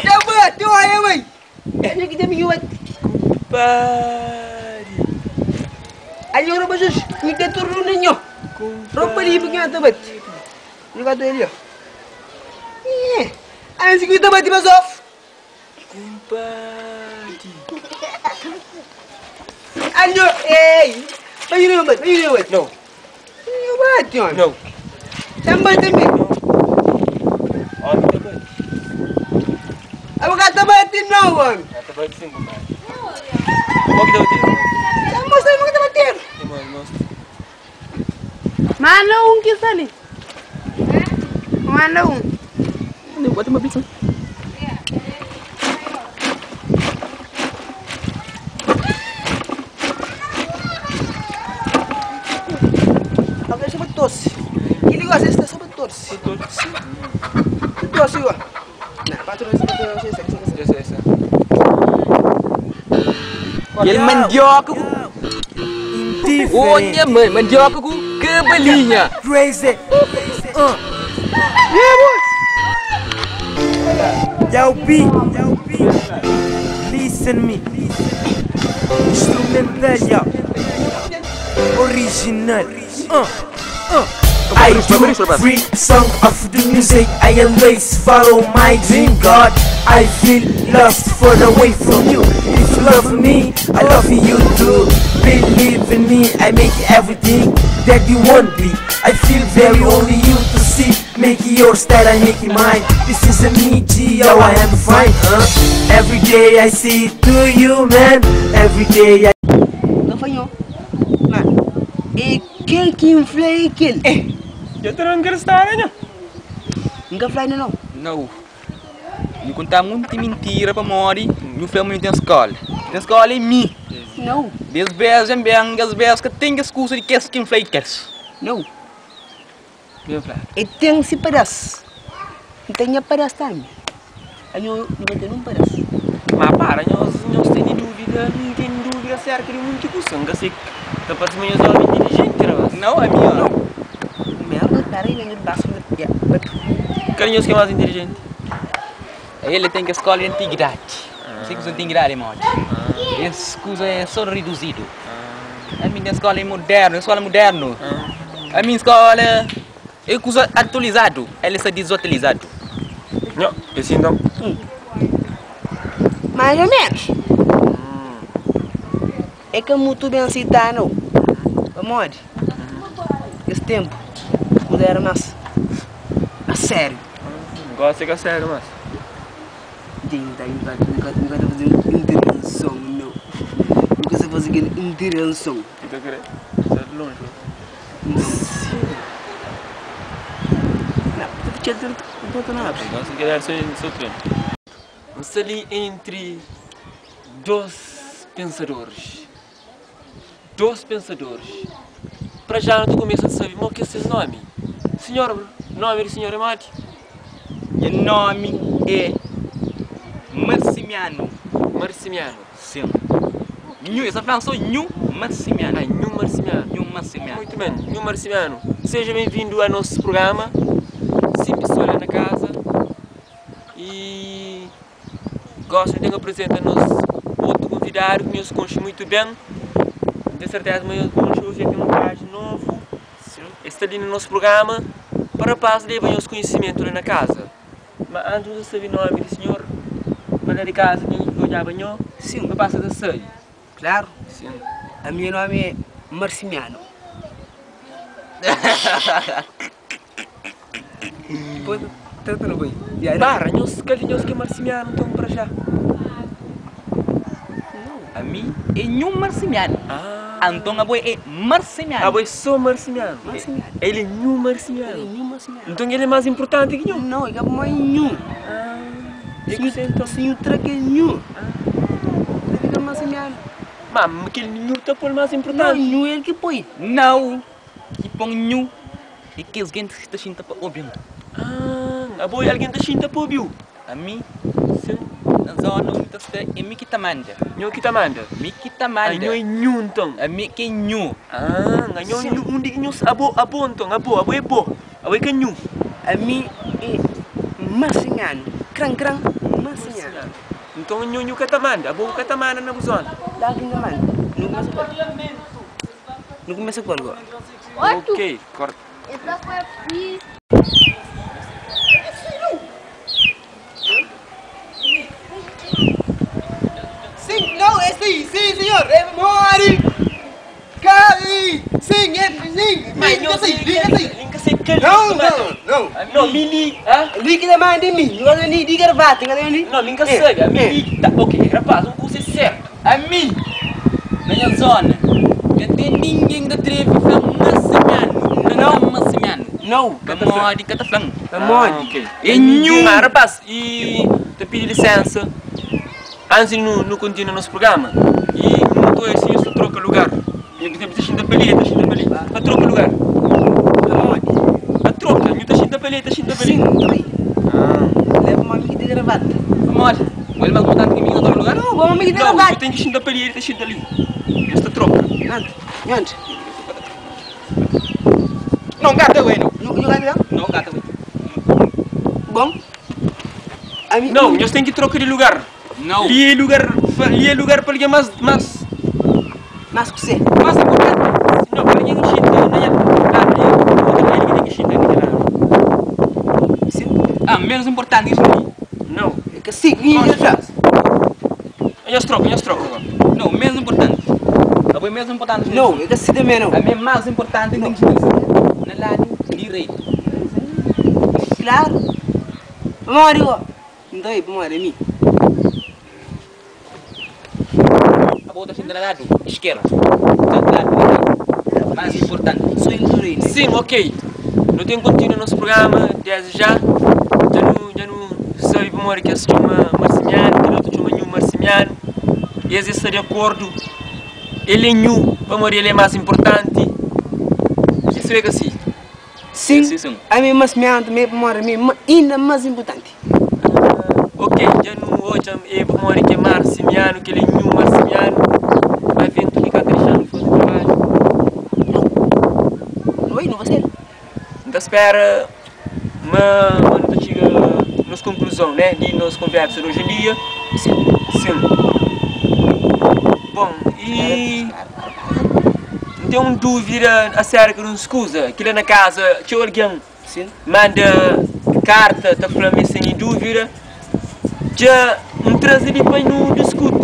Deu bateu aí, mãe. Anho que tem mi wat. Pare. Anho roba sus, ni tem turno ninho. Roba di bunga tabat. Ni kata ele. Eh. Anho si kita bati masof. Compadre. Anho, ei. Vai ni bat, vai ni bat. Não. Ni bat yon. Não. Tambah tambah. Ó, tá bem. Apa kata bati não, homem. Tá bem sim, compadre. Qual que deu o tiro? Mostra aí, que tá batendo. Mostra. Manda um que está ali. Manda um. Bota uma pizza. Agora chama tosse. Que negócio esse? Tá sobre tosse. Tosse. Tosse, ó. Não, patrão, esse patrão, esse, esse, esse. Esse, esse. E ele mandioca com. Olha, mãe, mandioca com cabalinha. Crazy. Yo, B. Listen me. Instrumental, yo. Original. I do free song of the music. I always follow my dream, God. I feel lost far away from you. If you love me, I love you too. Believe in me, I make everything that you want be. I feel very only you to see. Make your style, I make it mine. This is a me, G, yo, I am fine, huh? Every day I see to you, man. Every day I. Gafanho. Mano, e quem que infla é aquele? Eh, eu tô não quero estar, né? Nunca fly não. Não. Me contar muita mentira para morrer. Meu filho não tem escola. Tem escola em mim. Não. Desbés bem, as vezes que tem excusa de que quem infla quer. Não. Bem flá. E tem se pedaço. Não tem pedaço também. Anho não tem um pedaço. Mas para, nós temos dúvida, não tem dúvida acerca de muito custo. Não sei. Tá parecendo um homem inteligente, rapaz. Não, é minha. Não. Merda, peraí, vem de baixo. Carinhoso que é mais inteligente? Ele tem que escola de antiguidade. Não sei que usa antiguidade, mote. Esse coisa é só reduzido. A minha escola é moderna, escola moderna. A minha escola é coisa atualizado. Ela está desatualizado. Não, esse então. Mais ou menos. É que é muito bem citado. Vamos, esse tempo, quando era mais a sério. Gosta que é sério, mas. Nunca nunca fazer intervenção, não. Nunca se fazer intervenção. Tu quer? Sai de longe. Não. Não, tu não nada. Gosta que era seu treino. Mas ali entre dois pensadores. Dois pensadores. Para já não tu começa a saber, mas que é seu nome? Senhor, nome do senhor é Mati? Meu nome é Marcimiano. Marcimiano. Sim. Nhu, essa fala só nhu. Marsimianu. Ah, Nhu Marsimianu. Nhu Marsimianu. Muito bem, Nhu Marsimianu. Seja bem-vindo a nosso programa. Sim, pessoal lá na casa. E gosto de apresentar nosso outro convidado que nos conhece muito bem. Tenho certeza que nos conhece hoje tem um traje novo. Sim. Está ali no nosso programa para rapaz levar os conhecimento lá na casa. Mas antes de saber o nome do senhor, para de casa, quem olhava nho, Sim. não passa da sair. Claro. Sim. A minha nome é Marcimiano. Depois, tratando bem. Para, nho, se calhar nho que é Marcimiano, então para já. A mim é Nhu Marsimiano. Ah. Anton a boi é Marsimiano. Ah, boi só Marcimiano. Marcimiano. Ele é Nhu Marcimiano. Nhu Marcimiano. Então ele é mais importante que nho. Não, é que é Nhu. Ah. E Se que você então? Se o traque é Nhu. Fica Marcimiano. Mas aquele Nhu tá por mais Não, importante. Nhu é ele que põe. Não. Que põe Nhu. E que os gente que está xinta para ouvir. Ah, a boi alguém tá xinta pô, viu? A mim, Sim. na zona onde está, é mim que tá manda. Nhu que tá manda. Mim que tá Ah, manda. nhu é Nhu então. A mim que é Nhu. Ah, nhu nhu um de nhu abo abo então, abo, abo é bo. Abo é que nhu. A mim é Marcimiano. Cran, cran, Marcimiano. Então nhu nhu que tá manda, abo que tá manda na zona. Lá que ainda manda. Não começa com Não começa com agora. Ok, corta. Essa foi a pista. Sim, não, é sim, sim, senhor, é mori. Cai, sim, é sim, Mas nhu Nunca sei que Não, não, não. Não, mili, hã? Líquida mais de mim, não gosto nem de gravata, não gosto nem. Não, nunca sei, a mili tá, ok, rapaz, um curso é certo. A mim, na minha zona, não tem ninguém que atreve a falar Marsimiano. Não, Marsimiano. Não, Pamodi, cataflã. Pamodi. Ah, ok. É Nhu. Ah, rapaz, e te pedi licença antes de não continuar nosso programa. E não estou assim, eu só troca lugar. Eu estou xinta para ali, estou xinta para ali. A troca lugar. Pamodi. A troca, eu estou xinta para ali, estou xinta para ali. Sim, também. Ah. Leva uma amiga de gravata. Pamodi. Ele mais importante que mim, não lugar? Não, uma amiga de Não, eu gravata. tenho que xinta para ali, ele está xinta ali. Esta troca. Ante, ante. Não, gata, bueno. Não, não, não. Não, gata, bueno. Bom. A mim. Não, nós temos que trocar de lugar. Não. Ali é lugar, ali é lugar para alguém mais, mais, Mas que você. Mais importante. não, para alguém que xinta, não é? Ah, ali, outro ali que tem que xinta aqui lá. Sim. Ah, menos importante isso aí. Não. É que sim, que já. Nós troca, nós troca agora. Não, menos importante. A boi menos importante. Não, é que sim também não. A mim mais importante tem que ser na lado direito. Claro. Pamodi, ó. Então aí, pamodi, a mim. A outra está na lado esquerdo. Tá do lado direito. Mais importante. Sou endurino. Sim, ok. Não tem continuo nosso programa desde já. Já não sabe como que se chama Marcimiano, que outro chama Nhu Marcimiano. E esse está de acordo. Ele é Nhu, para morrer ele é mais importante. Isso é que assim. Sim. Sim, sim. A mim, mas me também, pamodi, a mim, ainda mais importante. Ok, já não hoje é para morrer que é Marcimiano, que ele é Nhu Marcimiano. Vai vendo que está deixando fazer trabalho. Não, não você. Então espera, mas quando chega nos conclusão, né? De nos conversa de hoje em dia. Sim. Sim. Bom, e não tem uma dúvida acerca de uma escusa, que lá na casa, tinha alguém Sim. manda carta, tá falando sem dúvida, já um traz ali para não discute.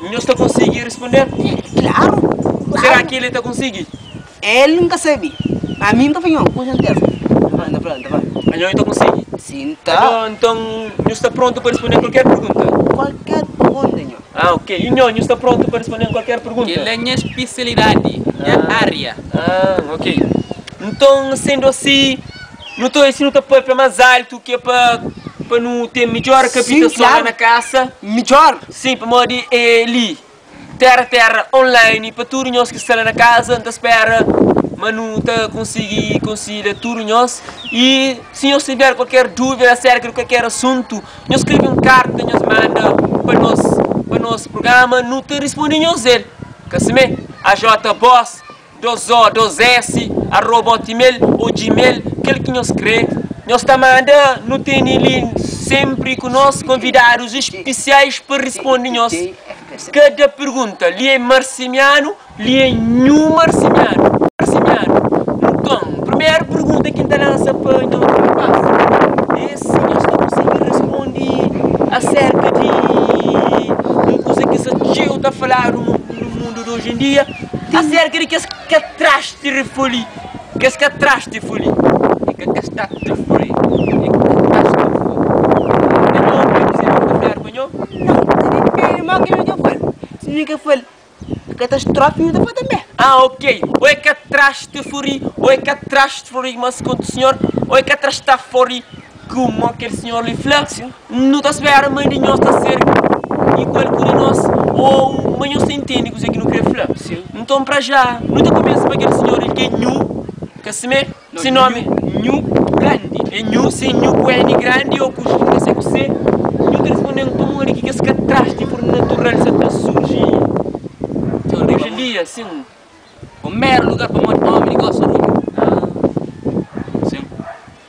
Não está conseguindo responder? Claro. claro. Será que ele está conseguindo? Ele nunca sabe. A mim não tá falando, com certeza. Tá falando, tá falando, tá falando. Não está conseguindo. Sim, tá. Bom, então, não está pronto para responder qualquer pergunta? Qualquer pergunta, senhor. Ah, ok. E não, não está pronto para responder qualquer pergunta? Que é minha especialidade, minha área. Ah, ok. Então, sendo assim, não estou assim, não está para mais alto, que é para não ter melhor captação Sim, claro. lá na caça. Melhor. Sim, para modo é ali. Terra Terra online, para tudo nós que está lá na casa, não espera, mas não tá conseguir conciliar tudo nós. E se nós tiver qualquer dúvida acerca de qualquer assunto, nós escreve um carta, nós manda para nós, para nosso programa, não te responde nós ele. Ka simé? AJBoss, 2 O, 2 S, arroba hotmail ou gmail, kel ki nhos kre, nhos ta manda, nu tene li sempri ku nos konvidadus spesiais pa risponde nhos kada pergunta. Li é Marsimianu, li é Nhu Marsimianu. Marsimianu. Nton, primeru pergunta ki N ta lansa pa nhos rapaz é si nhos ta konsigi risponde aserka di un kuza ki sta txeu ta faladu nu mundu di oji en dia. Aserka di kes katrastirfoli, kes katrastifoli, É ka kastatrifoli, é katastrofe. É nho ki ta dizeba ki ta fladu pa nho? Nau, ka dipende mau ki nho ta fla. Si nho ka fla katastrofi, nho ta fla tanbe. Ah, ok. Ou é katrastifori, ou é katrastifori, mas kontu sinhor, ou é katrastafori, kuma kel sinhor li fla. Nu ta spera ma di nhos ta ser igual ku di nos ô ma nhos ta intende kuzê ki nu krê fla. Nton, pra já, nu ta kumesa pa kel sinhor li ki é Nhu, ka simé? Se nómi Nhu Grandi. É Nhu, se Nhu ku N grandi ô ku ka se ku C. Nhu ta responde-m pamodi ki kes katrástifu natural sa ta surji oji en dia, sin. Primeru lugar pamodi ómi di gosi runhu. Sin.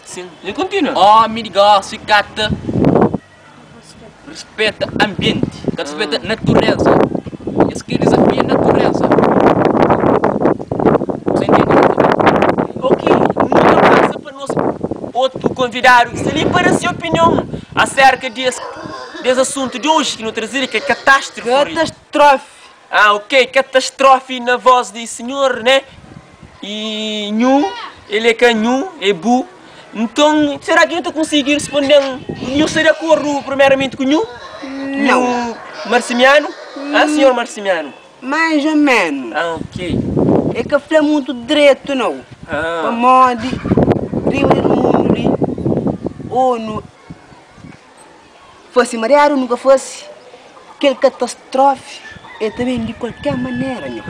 Sin. Nhu kontinua. Ómi di gosi ka ta rispeta anbienti, ka ta rispeta natureza. Es krê dizafia natureza. Você entende o que eu tô falando? Ok, nu ta pasa pa nos otu konvidadu ki sta li pa da se opinion aserka di es des asuntu di oji ki nu traze li, ki é katastrofi. Katastrofi. Ah, ok, katastrofi na voz di sinhor, né? I nhu, el é ka nhu, é bu. Nton, será ki nhu ta konsigi responde-m? Nhu sta di akordu primeramenti ku nhu? Nau. Nhu Marsimianu? Ah, sinhor Marsimianu. Mais ou menos. Ah, ok. É ka fla mutu dretu nau. Ah. Pamodi riba di mundu li, ONU Fase mariadu nu ka fase kel katastrofi el ta ben di kualker manera nho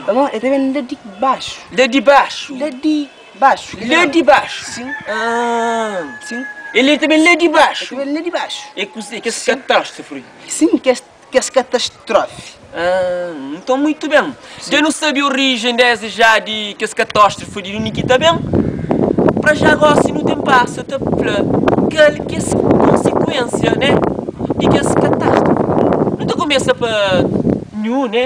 pamodi el ta ben la di baxu La di baxu la di baxu La di baxu sin sin El ta ben la di baxu el ta ben la di baxu É kuzê kes katastrofi sin kes katastrofi Nton muitu ben dja nu sabe orijen desdi ja di kes katastrofi di undi ki ta ben pra ja gosi nu ten pasa ta fla kal kes konsikuensia ne di kes katastrofi nu ta kumesa pa nhu ne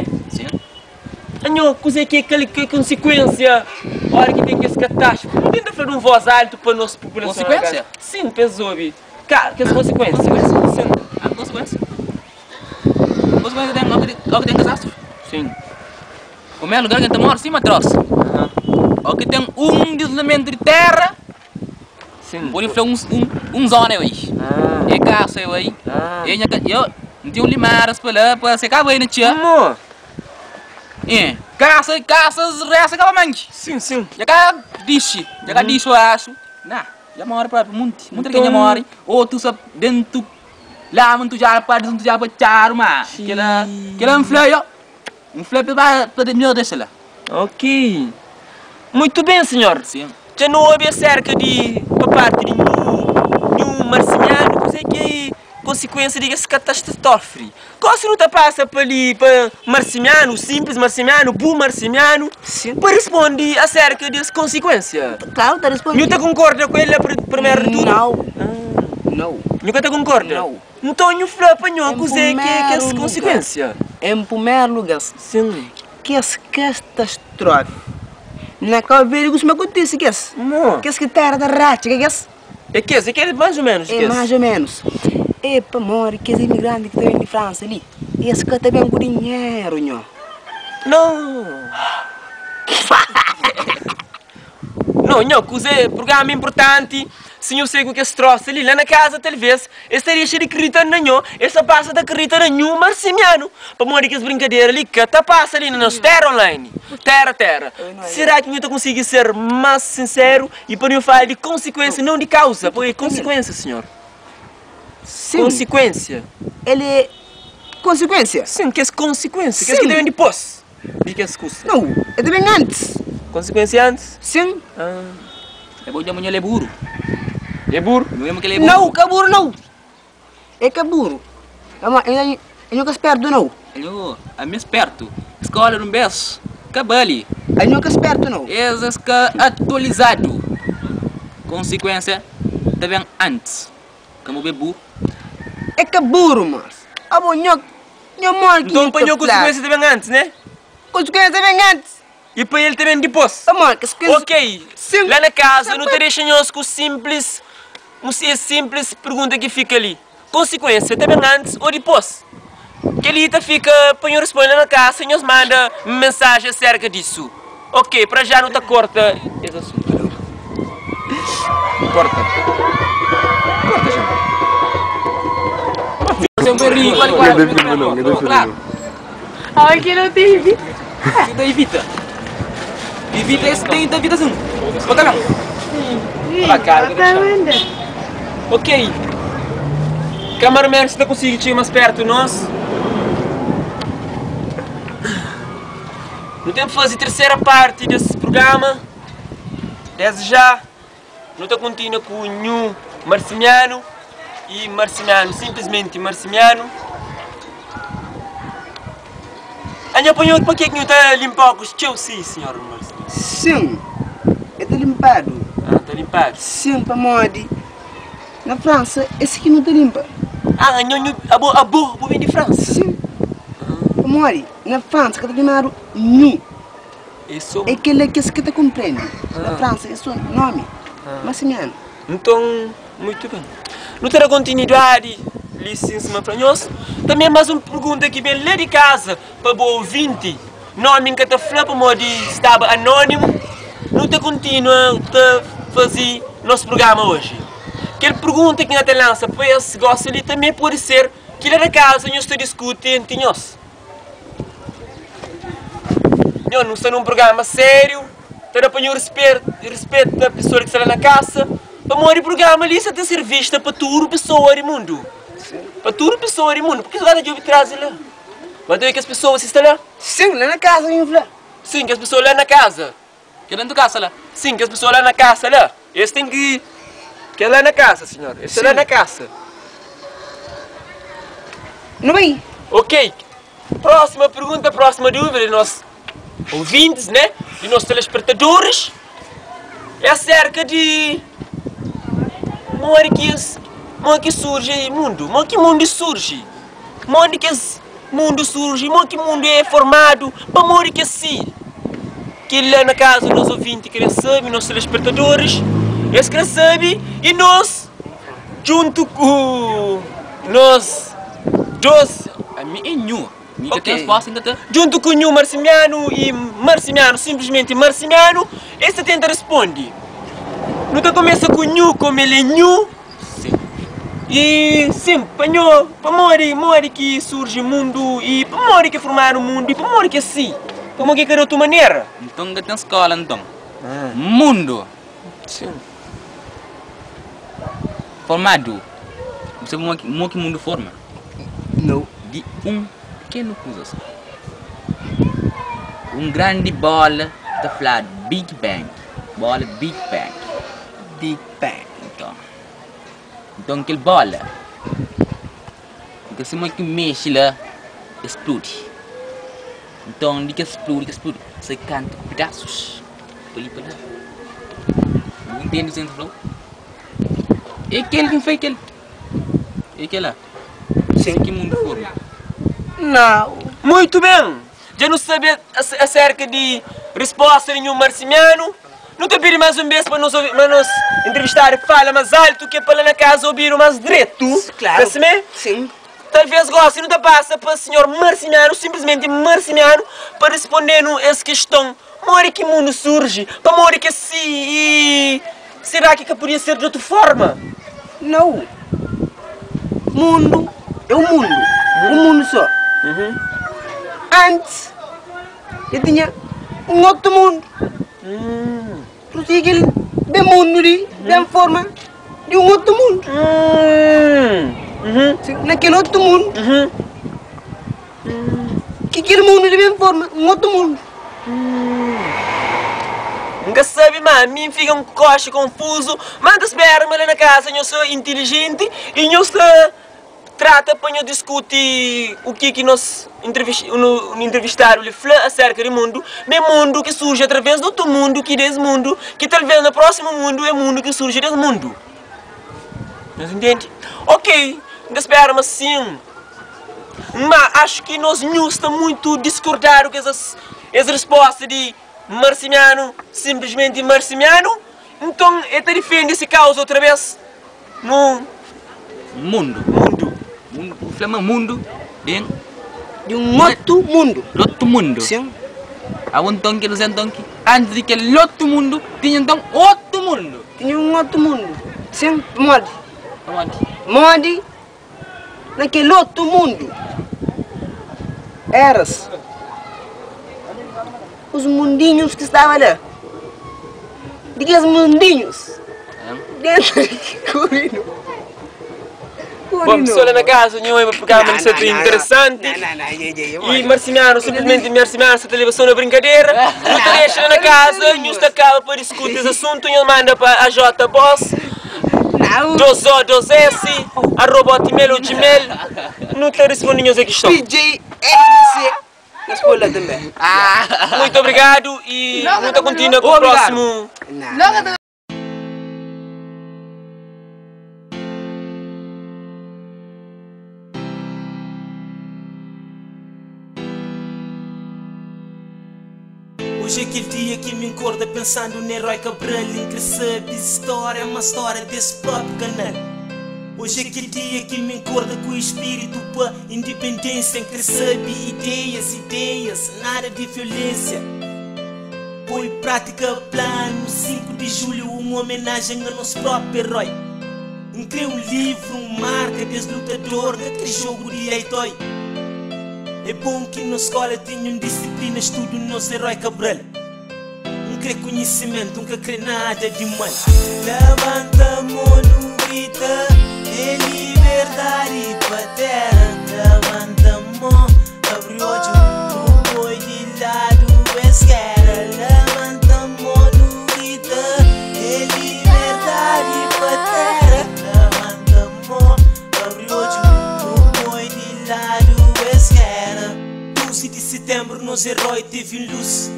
nhu kuze ki kal ki konsikuensia ora ki ten kes katastrofi nu tenta fla di un voz altu pa nos populason sin pa es obi ka kes konsikuensia sin. Consequência tem, ó que tem catástrofe. Sim. O mesmo lugar que ta mora sima troça. Ó que tem um deslizamento de terra. Sim. Pode fla um zona aí. É casa aí. É nha eu não tenho limaras para lá para secar bem na tia. Mo. É. Casa, casas resta acaba mangue. Sim, sim. Já cá dixe, já cá dixe eu acho. Nah, já mora para muito, muito que já mora. Outro só dentro La ma ntudjadu pa dis ntudjadu pa txadu ma kela kela N fla yo N fla pa ba pa melhor dexa la. Ok muito bem senhor Sim. Dja nu obi aserka di pa parti di nhu nhu Marciniano kuzê ki é konsikuensia di es katastrofi gosi nu ta pasa pa li pa Marcimiano simplis Marcimiano bu Marcimiano Sim. pa rispondi aserka di es konsikuensia Klaru ta rispondi. Nhu ta konkorda ku el la primeru di tudu Nau. Nau. Nhu ka ta konkorda? Nau. Nton nhu fla pa nho Em kuzê ki é kes primeru lugar. konsikuensia. Em primeru lugar, Sim. kes katastrofi na Cabo Verde kustuma kontise kes. Mo. Kes ki tera ta ratxa, ka kes? É kes, é kes mais ou menos É kes. mais ou menos. É pamodi kes imigranti ki ta ben di Fransa li, es ka ta ben ku dinheru nho. Nau. Nau, nho, kuzê, prugrama inpurtanti, si nho sai ku kes trosa li la na kaza, talvês es ta dexa di kridita na nho, es ta pasa ta kridita na nhu Marsimianu, pamodi kes brinkadera li ka ta pasa li na nos tera online, tera, tera. Será ki nho ta konsigi ser más sinseru i pa nho fala di konsikuensia, nau di kauza, pabia konsikuensia, sinhor? Sin. Konsikuensia. El é konsikuensia? Sin, kes konsikuensia, kes ki ta ben dipôs. Di kes kusa. Nau, e ta ben antis. Konsikuensia antis? Sin. Ah. É bo dja munhel é buru. É buru? Nhu lembra kel é buru? Nau, ka buru nau. É ka buru. Pamodi e nhu ka spertu nau. Anho, ami é spertu. Skola di un bes ka bali. Anho ka spertu nau. Es es ka atualizadu. Konsikuensia ta ben antis. Ka bu be buru. É ka buru mos. Abo nho, nho modi ki Nton nhu pa ta nho fla? konsikuensia ta ben antis, ne? Konsikuensia ta ben antis. I pa el ta ben dipôs. Pamodi kes kuza. Ok, la na kaza nu ta dexa nhos ku sinplis un es sinplis pergunta ki fika li, Konsikuensia ta ben antis ô dipôs? Kel-li ta fika pa nhos responde la na kasa, nhos manda mensajen aserka disu. Ok, pra já nu ta korta es asuntu. Korta. Korta, Jean. Aqui não tem evita. Você evita. Evita esse tem da vida assim. Bota não. Ah, cara, Ok. Cameraman, se tá conseguindo chegar mais perto de nós. Não tem que fazer a terceira parte desse programa. Desde já, não tá continua com o Nhu Marcimiano e Marcimiano, simplesmente Marcimiano. Anho apanhou pa ke ki nhu ta limpa ókus txeu si, senhor Marcimiano? Sin, e ta limpadu. Ah, ta limpadu. Sin, pamodi na Fransa é si ki nu ta limpa. Ah, anho nhu, abo, abo, bu ben di Fransa? Sin, pamodi na Fransa ka ta txomadu nhu. É so. É kel-la kes ki ta konprende. Na Fransa é so nomi, Marcimiano. Nton, Muitu ben. Nu ta da kontinuidadi li sin sima fla nhos. Tanbe mas un pergunta ki ben la di kaza pa bo ouvinti. Nomi N ka ta fla pamodi staba anonimu. Nu ta kontinua ta faze nos prugrama oji. Kel pergunta ki N ta lansa pa es gosi li tanbe pode ser ki la na kaza nhos ta diskuti enti nhos. Nho, nu sta nun prugrama sériu, ta da pa nho rispeta pesoa ki sta la na kasa, pamodi prugrama li sta ta ser vista pa tudu pesoa di mundu, pa tudu pesoa di mundu, purki es ba ta djobe tras di la, ba ta obi kes pesoa si sta la. Sin, la na kasa nho fla. Sin, kes pesoa la na kaza. Ke dentu kasa la. Sin, kes pesoa la na kasa la, es ten ki. Ke la na kasa, sinhor. Es sta la na kasa. Nu bai. Ok. Próxima pergunta, próxima dúvida di nos ouvintes, né? Di nos telespectadores. É acerca di modi ki es, modi ki surji mundu, modi ki mundu surji, modi ki es Mundu surji, mo ki mundu é formadu, pamodi ki é si? Kel la na kaza nos ouvinti kre sabe, nos telespectadores, es kre sabe y nos djuntu ku nos dos Ami é nhu, mi ka ten resposta inda ta. Djuntu ku nhu Marsimianu y Marsimianu, simplesmenti Marsimianu, es ta tenta responde. Nu ta kumesa ku nhu, komu el é nhu. Sim. E sim, pa nho, pamodi, modi ki surji mundu e pamodi ki formadu mundu e pamodi ki é si? Pamodi ki ka di otu manera? Nton ka ten skola nton. Mundu. Sim. Formadu. Bu sabi mo ki, mo ki mundu forma? Nau. Di un pikenu kuza so. Un grandi bola ta fladu Big Bang. Bola Big Bang. Big Bang. Nton, nton kel bóla Nton sima ki mexe la, el spludi Nton di ki el spludi, ki el spludi Sai kantu ku pedasus pa li pa la Bu ntende kuzê ki N ta fla-u? É kel ki N fla é kel É kel-la Sim. Ki mundu forma. Nau. Muitu ben! Dja nu sabe aserka di risposta di nhu Marsimianu. Nu ta pidi más un bes pa nos pa nos entrevistadu fala más altu ke pa la na kaza obidu más dretu. Klaru. Ka simé? Sim. Talvês gosi nu ta pasa pa sinhor Marsimianu, sinplismenti Marsimianu, pa risponde-nu es kiston, Modi ki mundu surji? Pamodi ki é si? I será ki ka podia ser di otu forma? Nau. Mundu é un mundu, un mundu sô. Antis el tinha un otu mundu. Pur isu ki el ben mundu li ben forma di un otu mundu. Na kel otu mundu, ki kel mundu li ben forma un otu mundu. N ka sabe ma mi N fika un koxi konfuzu, ma N ta spera ma la na kasa nhos so intilijenti i nhos ta. Trata pa nhos diskuti u ki ki nos intrivistadu li fla aserka di mundu, ma é mundu ki surji através di otu mundu ki des mundu, ki talvês na prósimu mundu é mundu ki surji des mundu. Nhos intendi? Ok, N ta spera ma sin. Ma axu ki nos nhu sta muitu diskordadu ku es es risposta di Marsimianu, sinplismenti Marsimianu. Nton el ta difende si kauza otra bes nu. Mundu. Mundu. Mundu. Bu fla ma mundu ben. Di un otu mundu. Lotu mundu. Sin. Abo nton kel dize nton ki antis di kel lotu mundu tinha nton otu mundu. Tinha un otu mundu. Sin. Pamodi? Pamodi? Modi na kel otu mundu eras os mundinhus ki staba la. Di kes mundinhus dentru di kurinor. Bom, pessoal lá na casa, nho é programa de ser interessante. E Marcimiano, simplesmente Marcimiano, está leva só na brincadeira. Não te deixa lá na casa, nho está acaba para discutir esse assunto, nho manda para AJ Boss. 2O 2S, arroba hotmail ou gmail. Não te responde nho essa questão. PJ RDC na escola também. Muito obrigado e muito continua com o próximo. Não. Hoje é aquele dia que me encorda pensando no herói Cabral. Em que sabe história, é uma história desse próprio canal. Hoje é aquele dia que me encorda com o espírito pa independência. Em que sabe ideias, ideias, nada de violência. Põe em prática plano 5 de julho, uma homenagem a nosso próprio herói. Um cria um livro, um marca desse lutador naquele jogo de Aitoi. É bom que na escola tenham disciplina, estudo nosso herói Cabral. Um crê conhecimento, nunca crê nada de mal. Levanta a mão, não grita, é liberdade pra terra. Levanta a mão, abre o olho, não põe de lado esquerda. Levanta a mão, não grita, é liberdade pra terra. Levanta a mão, abre o olho, não põe de lado esquerda. 12 de setembro, nosso herói teve luz.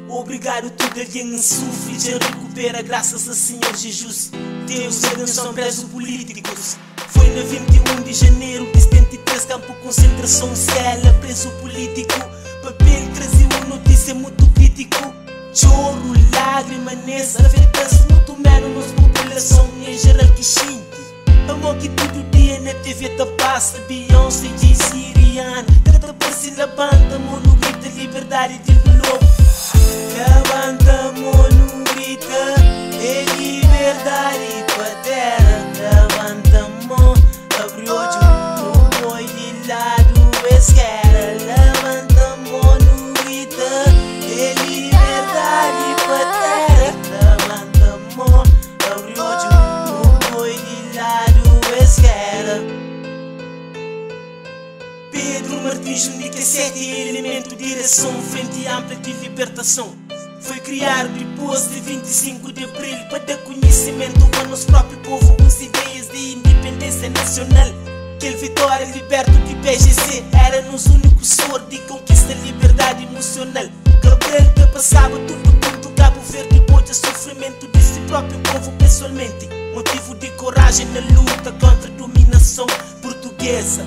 Obrigado tudo alguém sofre já recupera graças a Senhor Jesus. Deus abençoe presos políticos. Foi na 21 de janeiro de 73, campo concentração cela, preso político. Papel trazia uma notícia muito crítico. Choro, lágrima nessa, afeta-se muito menos nossa população em geral que xinte. Amor que todo dia na TV tá passa Beyoncé, Jay-Z, Rihanna. Tanta por se levanta, mono grita liberdade de lobo. Levanta, mono grita, é liberdade pra terra. Levanta, mão, abre o olho, não põe de lado esquerda. Levanta, mono grita, é liberdade pra terra. Levanta, mão, abre o olho, não põe de lado esquerda. Pedro Martins, única sete elemento, direção, frente ampla de libertação. Foi criado depois de 25 de abril para dar conhecimento ao nosso próprio povo com as ideias de independência nacional. Aquele vitória liberto de BGC era nos único soro de conquista liberdade emocional. Cabral que passava tudo quanto Cabo Verde pôde sofrimento de si próprio povo pessoalmente. Motivo de coragem na luta contra a dominação portuguesa.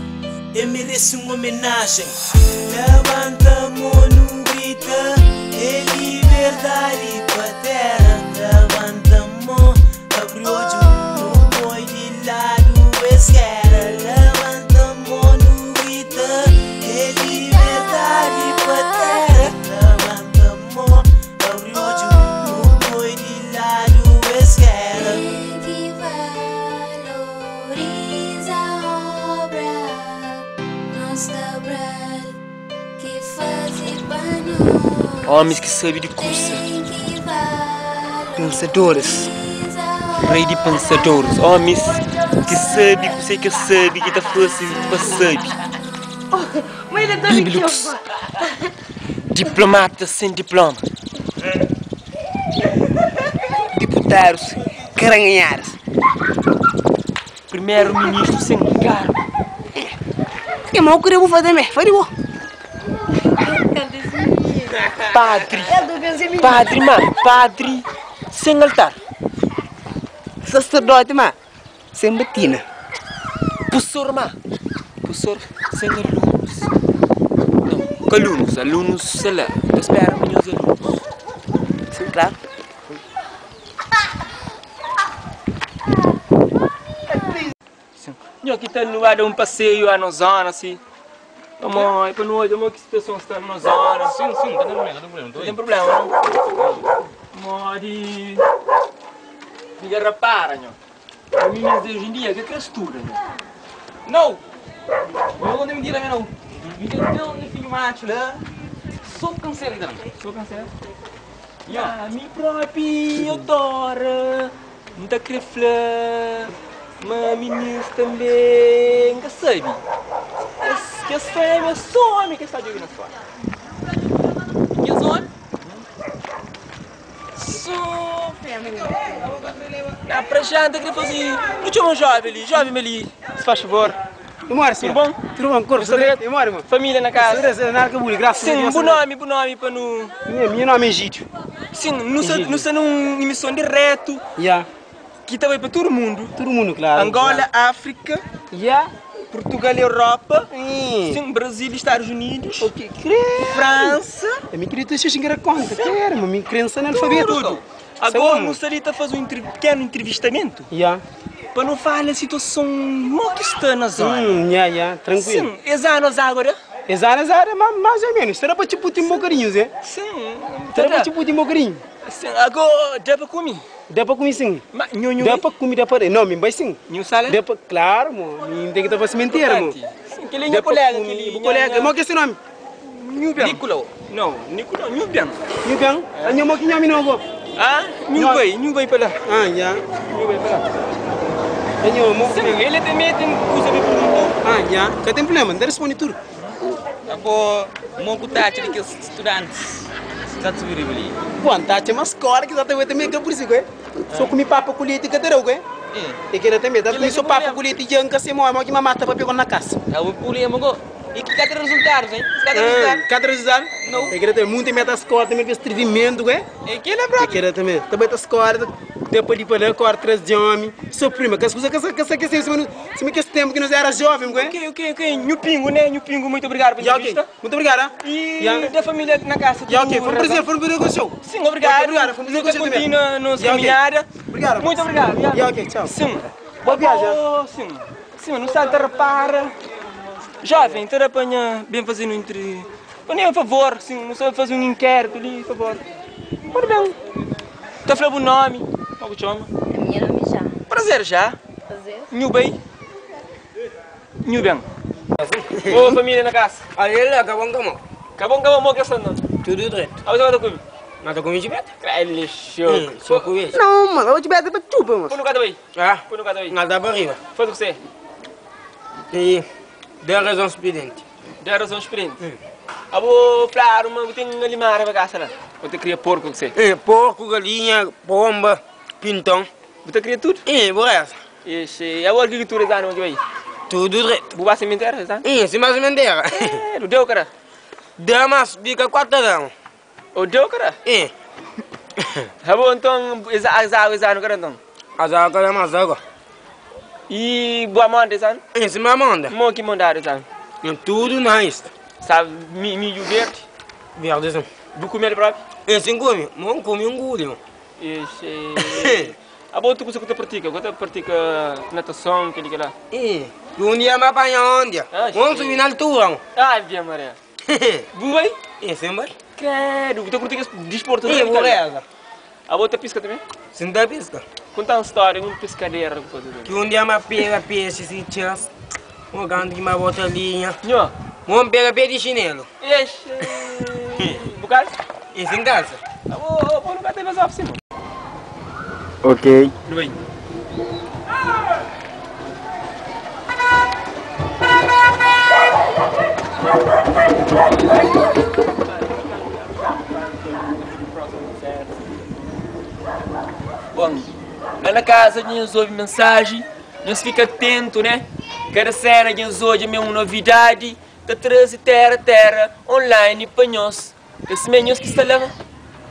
Eu mereço uma homenagem. Levanta a mão, não grita, é liberdade pra terra. Levanta a mão, abre o olho, não põe de lado esquerda. Levanta a mão, não grita, é liberdade pra terra. Levanta a mão, abre o olho, não põe de lado esquerda. Quem que valoriza a obra, nós Cabral, que faz para nós. Homens que sabem de curso. Quem que Pensadores. valoriza a Rei de pensadores, homens que sabem, que sei que sabe, que tá fácil para saber. Bíblicos. Diplomatas sem diploma. Deputados, caranhanhares. Primeiro-ministro sem cargo. E ma o kre bu faze me, fari bo. Padri, padri ma, padri sen altar. Saserdoti ma, sen batina. Pusor ma, pusor sen alunus. Nau, ka alunus, alunus sta la, ta spera pa nhos alunus. Sim, klaru. Nho ki tal nu ba da un paseiu a nos zona si? Pamodi pa nu odja mo ki situason sta na nos zona. Sim, sim, ka ten problema, ka ten problema. Ka ten problema no? Pamodi mi dja rapara nho, ma minis di oji en dia ka kre studa nho. Nau! Nho ka ten mintira mi nau. Mi ten un fidju matxu la, so kanser ki ta da-m. So kanser? Ya, mi propi otora. N ta kre fla ma minis tanbe N ka sabe Es kes femia so omi ke sta djobe na skola. Kes omi so femia. Na pra já N ta kre faze Nu txoma un jovem li, jovem ali se faz favor. Demora, Tudo bom? Tudo bom, corpo. Tudo direto? Demora, irmão. Família na casa? Tudo nada que bule, graças a Sim, Deus. bu nome, bu nome pa nu. Minha nome é Egídio. Sim, nu sta, nu sta num emissão direto Yeah. ki ta bai pa tudo mundo. Tudo mundo, claro. Angola, África, Yeah. Portugal, Europa, Hum. sim, Brasil, Estados Unidos, Ok, credo. França, Eu me queria ter xingar conta, quero, mas me crença no alfabeto. tudo. Agora nu sta li ta fazer um pequeno entrevistamento Yeah. pa nu fala a situação mo ki sta na zona. Yeah, yeah, tranquilo. Sim, es anos agora? Es anos agora, mais ou menos. Será para te putir um bocadinho, Zé? Sim. Será para te putir um bocadinho? Sim, agora dá para comer? Dá para comer sim. Mas, nho, nho, Dá para comer, dá para... Não, me vai sim. Nho sala? Dá para... Claro, mo. Me tem que estar para sementeira, mo. Sim, que ele é Dá meu pra colega, comer, que ele meu colega. Mo que é esse nome? Nho bem. Nicolau. Não, Nicolau, nho bem. Nho bem? Ah, nho mo que nho me não vou. Ah, nho bem, nho bem para lá. Ah, já. Nho bem para lá. É nho mo. Sim, ele também tem coisa para perguntar. Ah, já. Que tem problema, não responde tudo. Abo, mo ku taxa de que os estudantes está subir ali. Bom, taxa uma escola que já tem também que por isso, é? Só comi papa com leite que terá, é? E que também, tá comi só papa com leite e anca se morre, mas que mamata para pegar na casa. É o problema, go. E que cada resultado, hein? Cada resultado. Cada resultado? Não. É que também muito meta escola também fez trivimento, é? É que ele é brabo. É que também. Também tá escola, depois de para corta três de homem. Sou prima, que as coisas que que se que esse tempo que nós era jovem, é? Ok, ok, ok. Nho Pingo, né? Nho Pingo, muito obrigado pela Ok. entrevista. Muito obrigado. ah. E da família na casa. Yeah, ok. Foi um prazer, foi um prazer com o show. Sim, obrigado. Obrigado, foi um prazer com o show também. Continua a nossa Yeah, ok. caminhada. Obrigado. Muito obrigado. Yeah, ok, tchau. Sim. Boa viagem. Oh, sim. Sim, não sabe, repara. Jovem, te apanha bem fazendo entre. Põe um favor, sim, não sabe fazer um inquérito ali, por favor. Pode bem. Tá falando o nome. Como que chama? A minha nome é já. Prazer já. Prazer. Nhu bem. Nhu bem. Ô família na casa. Aí lá, acabou acabou. Acabou acabou mo que está não. Tudo direito. Ah, você vai comigo? Não tô comendo chibeta. Credo, choco. Só com isso. Não, mano, eu te peço pra chupa, mano. Põe no gato aí. Ah? Põe no gato aí. Nada para arriba. Faz o que você. E 10 razões expediente. 10 razões expediente. Ah, vou falar uma, tem um limar para casa lá. Vou te criar porco que você. É, porco, galinha, pomba, pintão. Você cria tudo? É, boa essa. Ixi, a agricultura está onde vai? Tudo direito. Buba sementeira, está? É, se mais sementeira. É, não deu, cara? Deu, mas fica 4 anos. O deu, cara? É. Tá bom, então, as águas, não cara, então? As águas, mais água. E boa manda, sabe? É, se mais manda. Mo que mandar, sabe? É tudo nice. Sabe, milho verde? Verde, sim. Vou comer próprio? É, sim, come. Mo come um gulho. Ixi. A boa tu que tu pratica? Que tu pratica natação, que liga lá? É. Um dia me apanha onde? Vamos subir na altura. Ah, via Maria. Vou aí? É, sim, vai. Credo, tu pratica desporto? É, vou reza. A boa tu pisca também? Sim, da pisca. Conta uma história, um pescadeiro que faz. Que um dia me pega peixe, se chance. Um grande que me bota linha. Nho? Um pega pé de chinelo. Ixi. Bucal? É, sem calça. Vou, vou no gato e vazar por cima. Ok. Bem. Bom, lá na casa nós ouve mensagem, nós fica atento, né? Kada sena dja N odja ma é un novidadi Ta traze Téra Téra online pa nhos Ka simé nhos ki sta la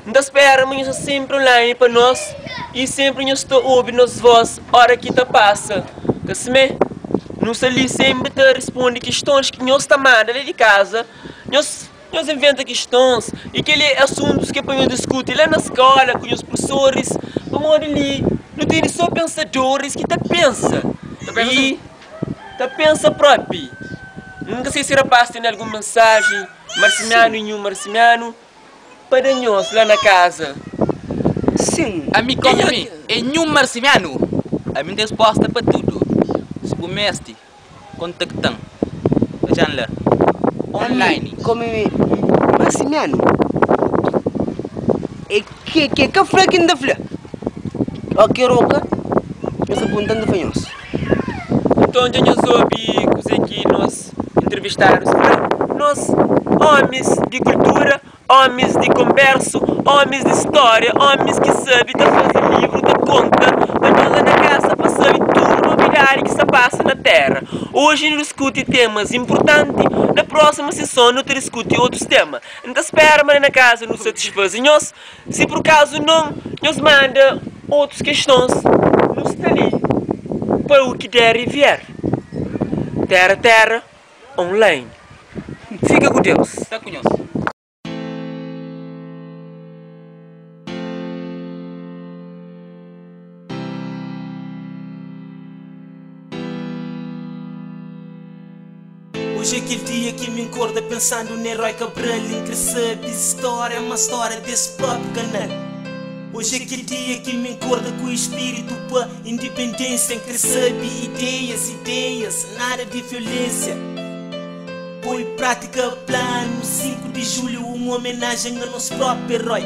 N ta spera ma nhos sta sénpri online pa nos I sénpri nhos ta obi nos vós óra ki ta pasa Ka simé nu sta li sénpri ta responde kistons ki nhos ta manda la di kaza Nhos nhos inventa kistons i kel-li é asuntus ki é pa nhos diskuti la na skóla ku nhos prusoris Pamodi li nu tene sô pensadoris ki ta pensa i ta pensa própi N ka sai si rapás tene algun mensaji Marsimianu i nhu Marsimianu pa da nhos la na kaza. Sin. Ami kómu mi é nhu Marsimianu, ami N ten spósta pa tudu. Si bu meste, kontakta-m. Odja-m la online. Ami kómu mi Marsimianu, é ke ke ka fla ki N ta fla. Óki roka, nhos ta punta-m, N ta fla nhos. Nton dja nhos obi kuzê ki nos Entrevistadus fla, Nos, ómis di kultura, ómis di konbérsu, ómis di stória, ómis ki sabe ta faze livru, ta konta pa nhos la na kasa pa sabe tudu nobidadi ki sta pasa na téra. Oji nu diskuti temas inpurtanti, na prósimu sison nu ta diskuti otus tema. N ta spera ma la na kasa nu satisfaze nhos. Si pur kazu non, nhos manda otus kestons, nu sta li pa u ki der i vier. Terra Terra Online. Fika ku Deus. Sta ku nhos. Oji é kel dia ki mi nkorda pensandu na Herói Cabral N kre sabe stória ma stória des própi kanal Oji é kel dia ki mi nkorda ku ispíritu pa indipendénsia N kre sabe ideias, ideias, nada di violénsia Poi prátika planu 5 di julhu un omenájen a nos própi herói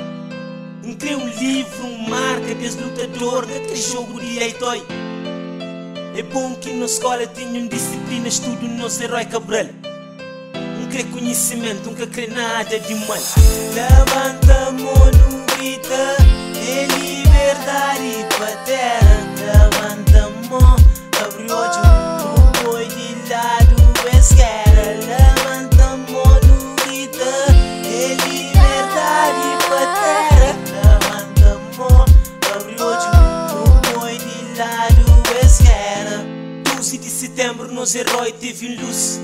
N kre un livru, un marka des lutador N ka kre jogu di aitoi É bon ki nos skola tinha un disiplina Studu nos eroi Cabral N kre konhisimentu, N ka kre nada di mal Labanta mo nu grita É liberdadi pa tera Labanta mo, abri odju Nu poi di ladu es gera Labanta mo nu grita É liberdadi pa tera Labanta mo, abri odju Nu poi di ladu es gera 12 di sitenbru nos eroi tevi un lus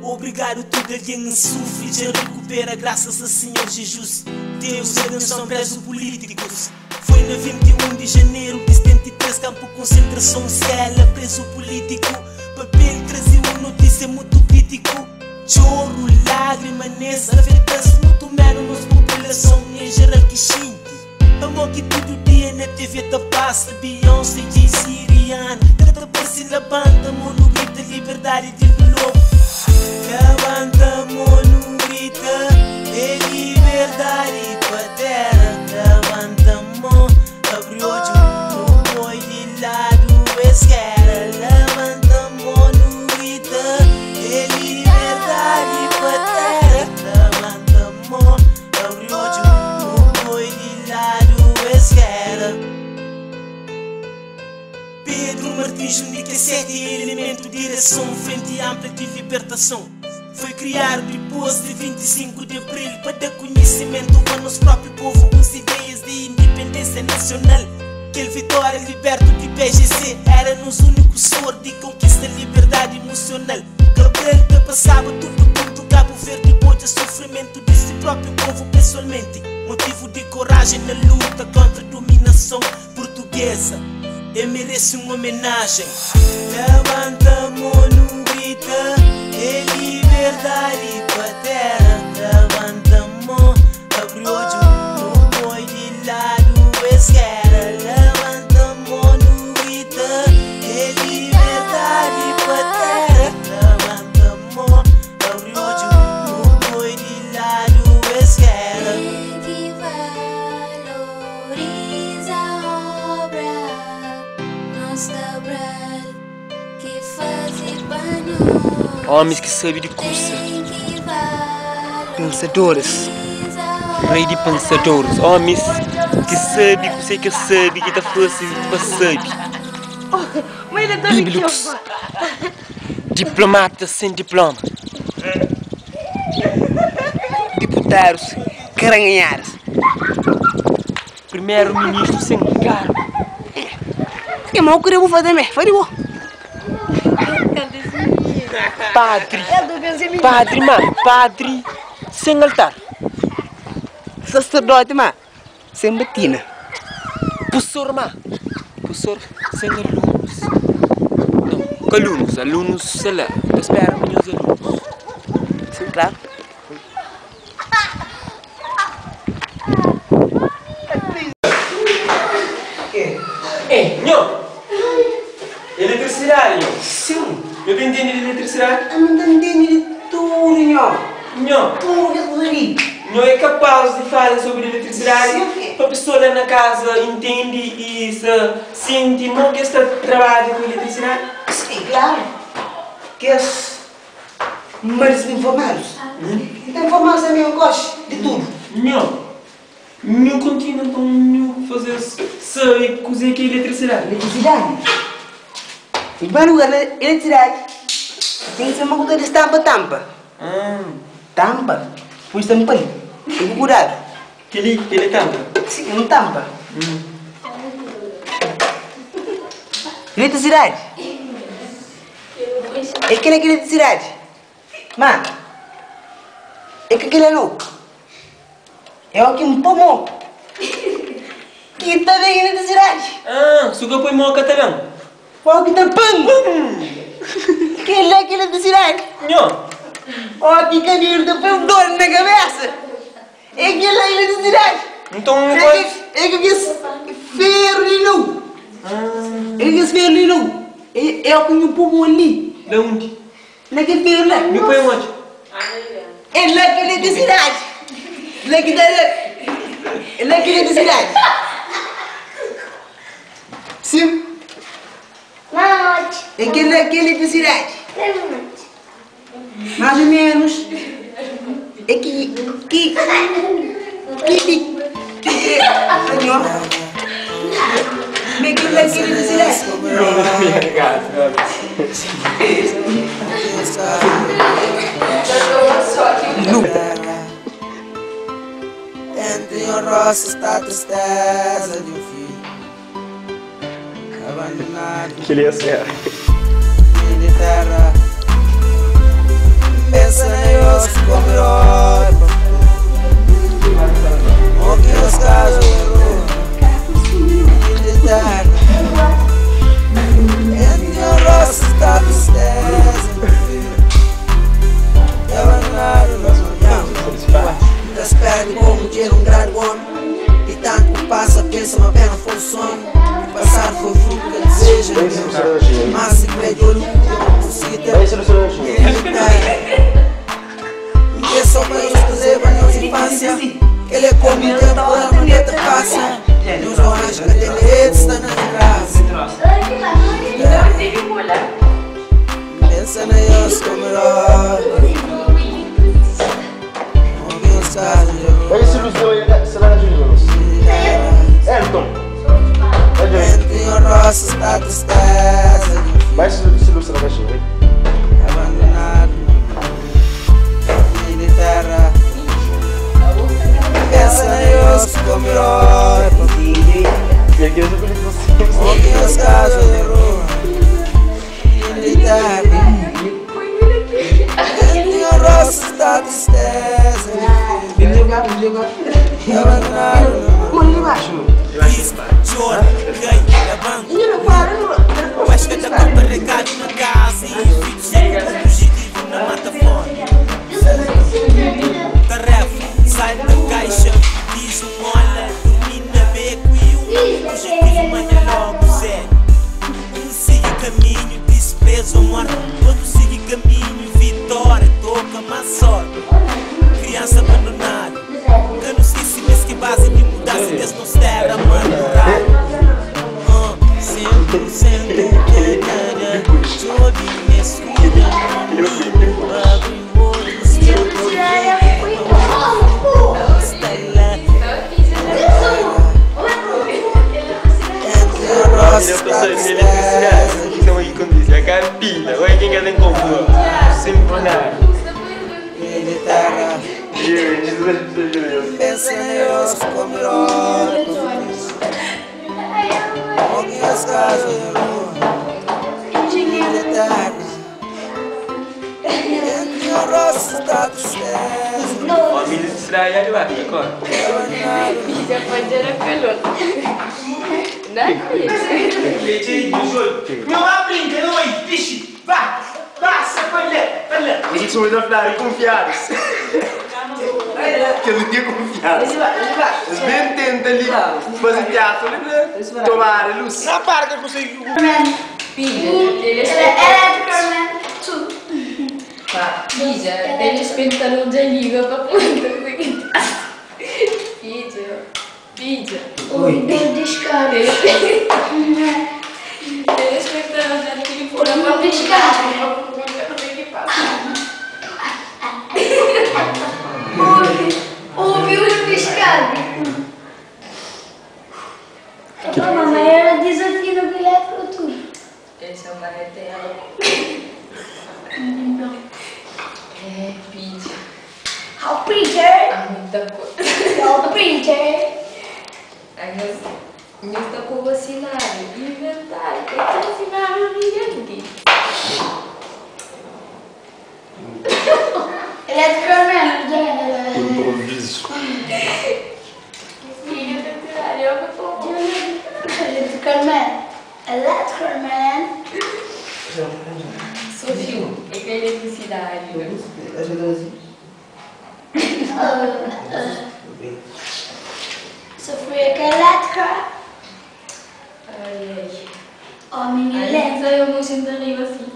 Obrigadu tudu algen N sufri dja rikupera grasas a Sinhor Jejus Deus abensuan prezu pulítikus Foi na 21 di janeru di 73 Kanpu konsentrason sela prezu pulítiku Papel traze un notísia mutu krítiku Txoru, lágrima nes afeta-s mutu menu nos populason en jeral ki xinti Pamó ki tudu dia na TV ta pasa Beyoncé, Jay-Z, Rihanna Ka ta parse labanta mo nu grita liberdadi di lobu Labanta mo nu grita é liberdadi pa tera Labanta mo, abri odju nu poi di ladu es gera Labanta mo nu grita é liberdadi pa tera Labanta mo, abri odju nu poi di ladu es gera Pedro Martins, un di kes 7 elementu direson Frenti Ampla di Libertason Foi kriadu dipôs di 25 di Abril Pa da konhisimentu a nos própi povu Uns ideias di indipendénsia nasional Kel vitória libertu di BGC Éra nos úniku sor di konkista liberdadi imusional Cabral ta pasaba tudu pontu Kabu Verdi odja sufrimentu di si própi povu pesoalmenti Motivu di korajen na luta kontra duminason Portuguesa E merese un omenajen Labanta mo nu grita É liberdadi pa tera Labanta mo, abri odju Nu poi di ladu es gera Labanta mo nu grita É liberdadi pa tera Labanta mo, abri odju Nu poi di ladu es gera Ten ki valoriza obra nos Cabral ki faze pa nos. Ómis ki sabe di kusa. Ten ki Pensadoris. valoriza Rei di pensadoris. Ómis ki sabe kuse ki es sabe ki ta fase pa sabe. Bíblicos. Diplomata sen diploma. Diputadus karanganhadus. Primeru ministru sen kargu. E mau kre bu faze mé, fadi bo. Padri, padri ma, padri sen altar. Saserdoti ma, sen batina. Pusor ma, pusor sen alunus. Nau, ka alunus, alunus sta la, ta spera pa nhos alunus. Sin, klaru. Eh, nho! Eletrisidadi, nho! Sin! Nho ta intende di eletrisidadi? Ami N ta intende di tudu, nho! Nho! Tudu kes kuza li! Nho é kapaz di fala sobri eletrisidadi Sin! pa pesoa la na kaza intende i sa sinti mo ki es ta trabadja ku eletrisidadi? Sin, klaru! Kes Maris informados. N ta informados ami N gosta di tudu. Nho, nhu kontinua nton nhu faze-s sabe kuzê ki é eletrisidadi. Eletrisidadi? Em primeru lugar, eletrisidadi ten ki ser uma kuza di stampa tampa. Tampa, pui stampa-l, ten ku kudadu. Kel-li, kel-li é tampa? Sin, é un tampa. Eletrisidadi. É kel-la ki eletrisidadi. Má, é ka kel-la nau. É óki N pô mô ki ta ben eletrisidadi. Ah, si bu ka poi mô ka ta ben. Óki ta pam! Kel-la ki eletrisidadi. Nho! Óki kabelu ta poi un dor na kabésa. É kel-la ki eletrisidadi. Nton, kóis. É ki kes feru li nau. É ki kes feru li nau. É o ki nhu pô mô li. Na undi? Na kel feru la. Nhu poi onde? É la ki eletrisidadi. La ki ta da. É la ki eletrisidadi. Sim. É kel-la ki eletrisidadi. Más o ménus é ki ki ki ki ki krê fla nho ma é kel-la ki eletrisidadi. Kel-li é sério. Já capina, olha quem quer tem confusão. Sempre nada. Pensa neles como Algumas casas de lua De tarde Entre o rosto da tristeza Família de Israel, vai, agora. Já pode era calor. Não há brinca, não é? Vixe, vá, passa, palha, palha. Vocês são muito falar confiados. Que eu não tinha confiado. Eles bem tentam ali fazer teatro, né? Tomar a luz. Não para que eu consigo. Electroman 2. Pija, eles pensaram de liga para ponta. Pija, pija. O descarga. Eles pensaram de liga para ponta. Ouviu o descarga. Mamãe era desafio no bilhete para tudo. Essa é uma retela. É, pija. Ao printer. Há muita coisa. Ao printer. Aí nós está com vacinário, inventário, tem que vacinar o ninguém. Eletroman. Improviso. Electroman. Electroman. Sofia, é que é eletricidade. Sofria que elétrica. Ai, ai. Homem Aí elétrico. saiu muito de arriba assim.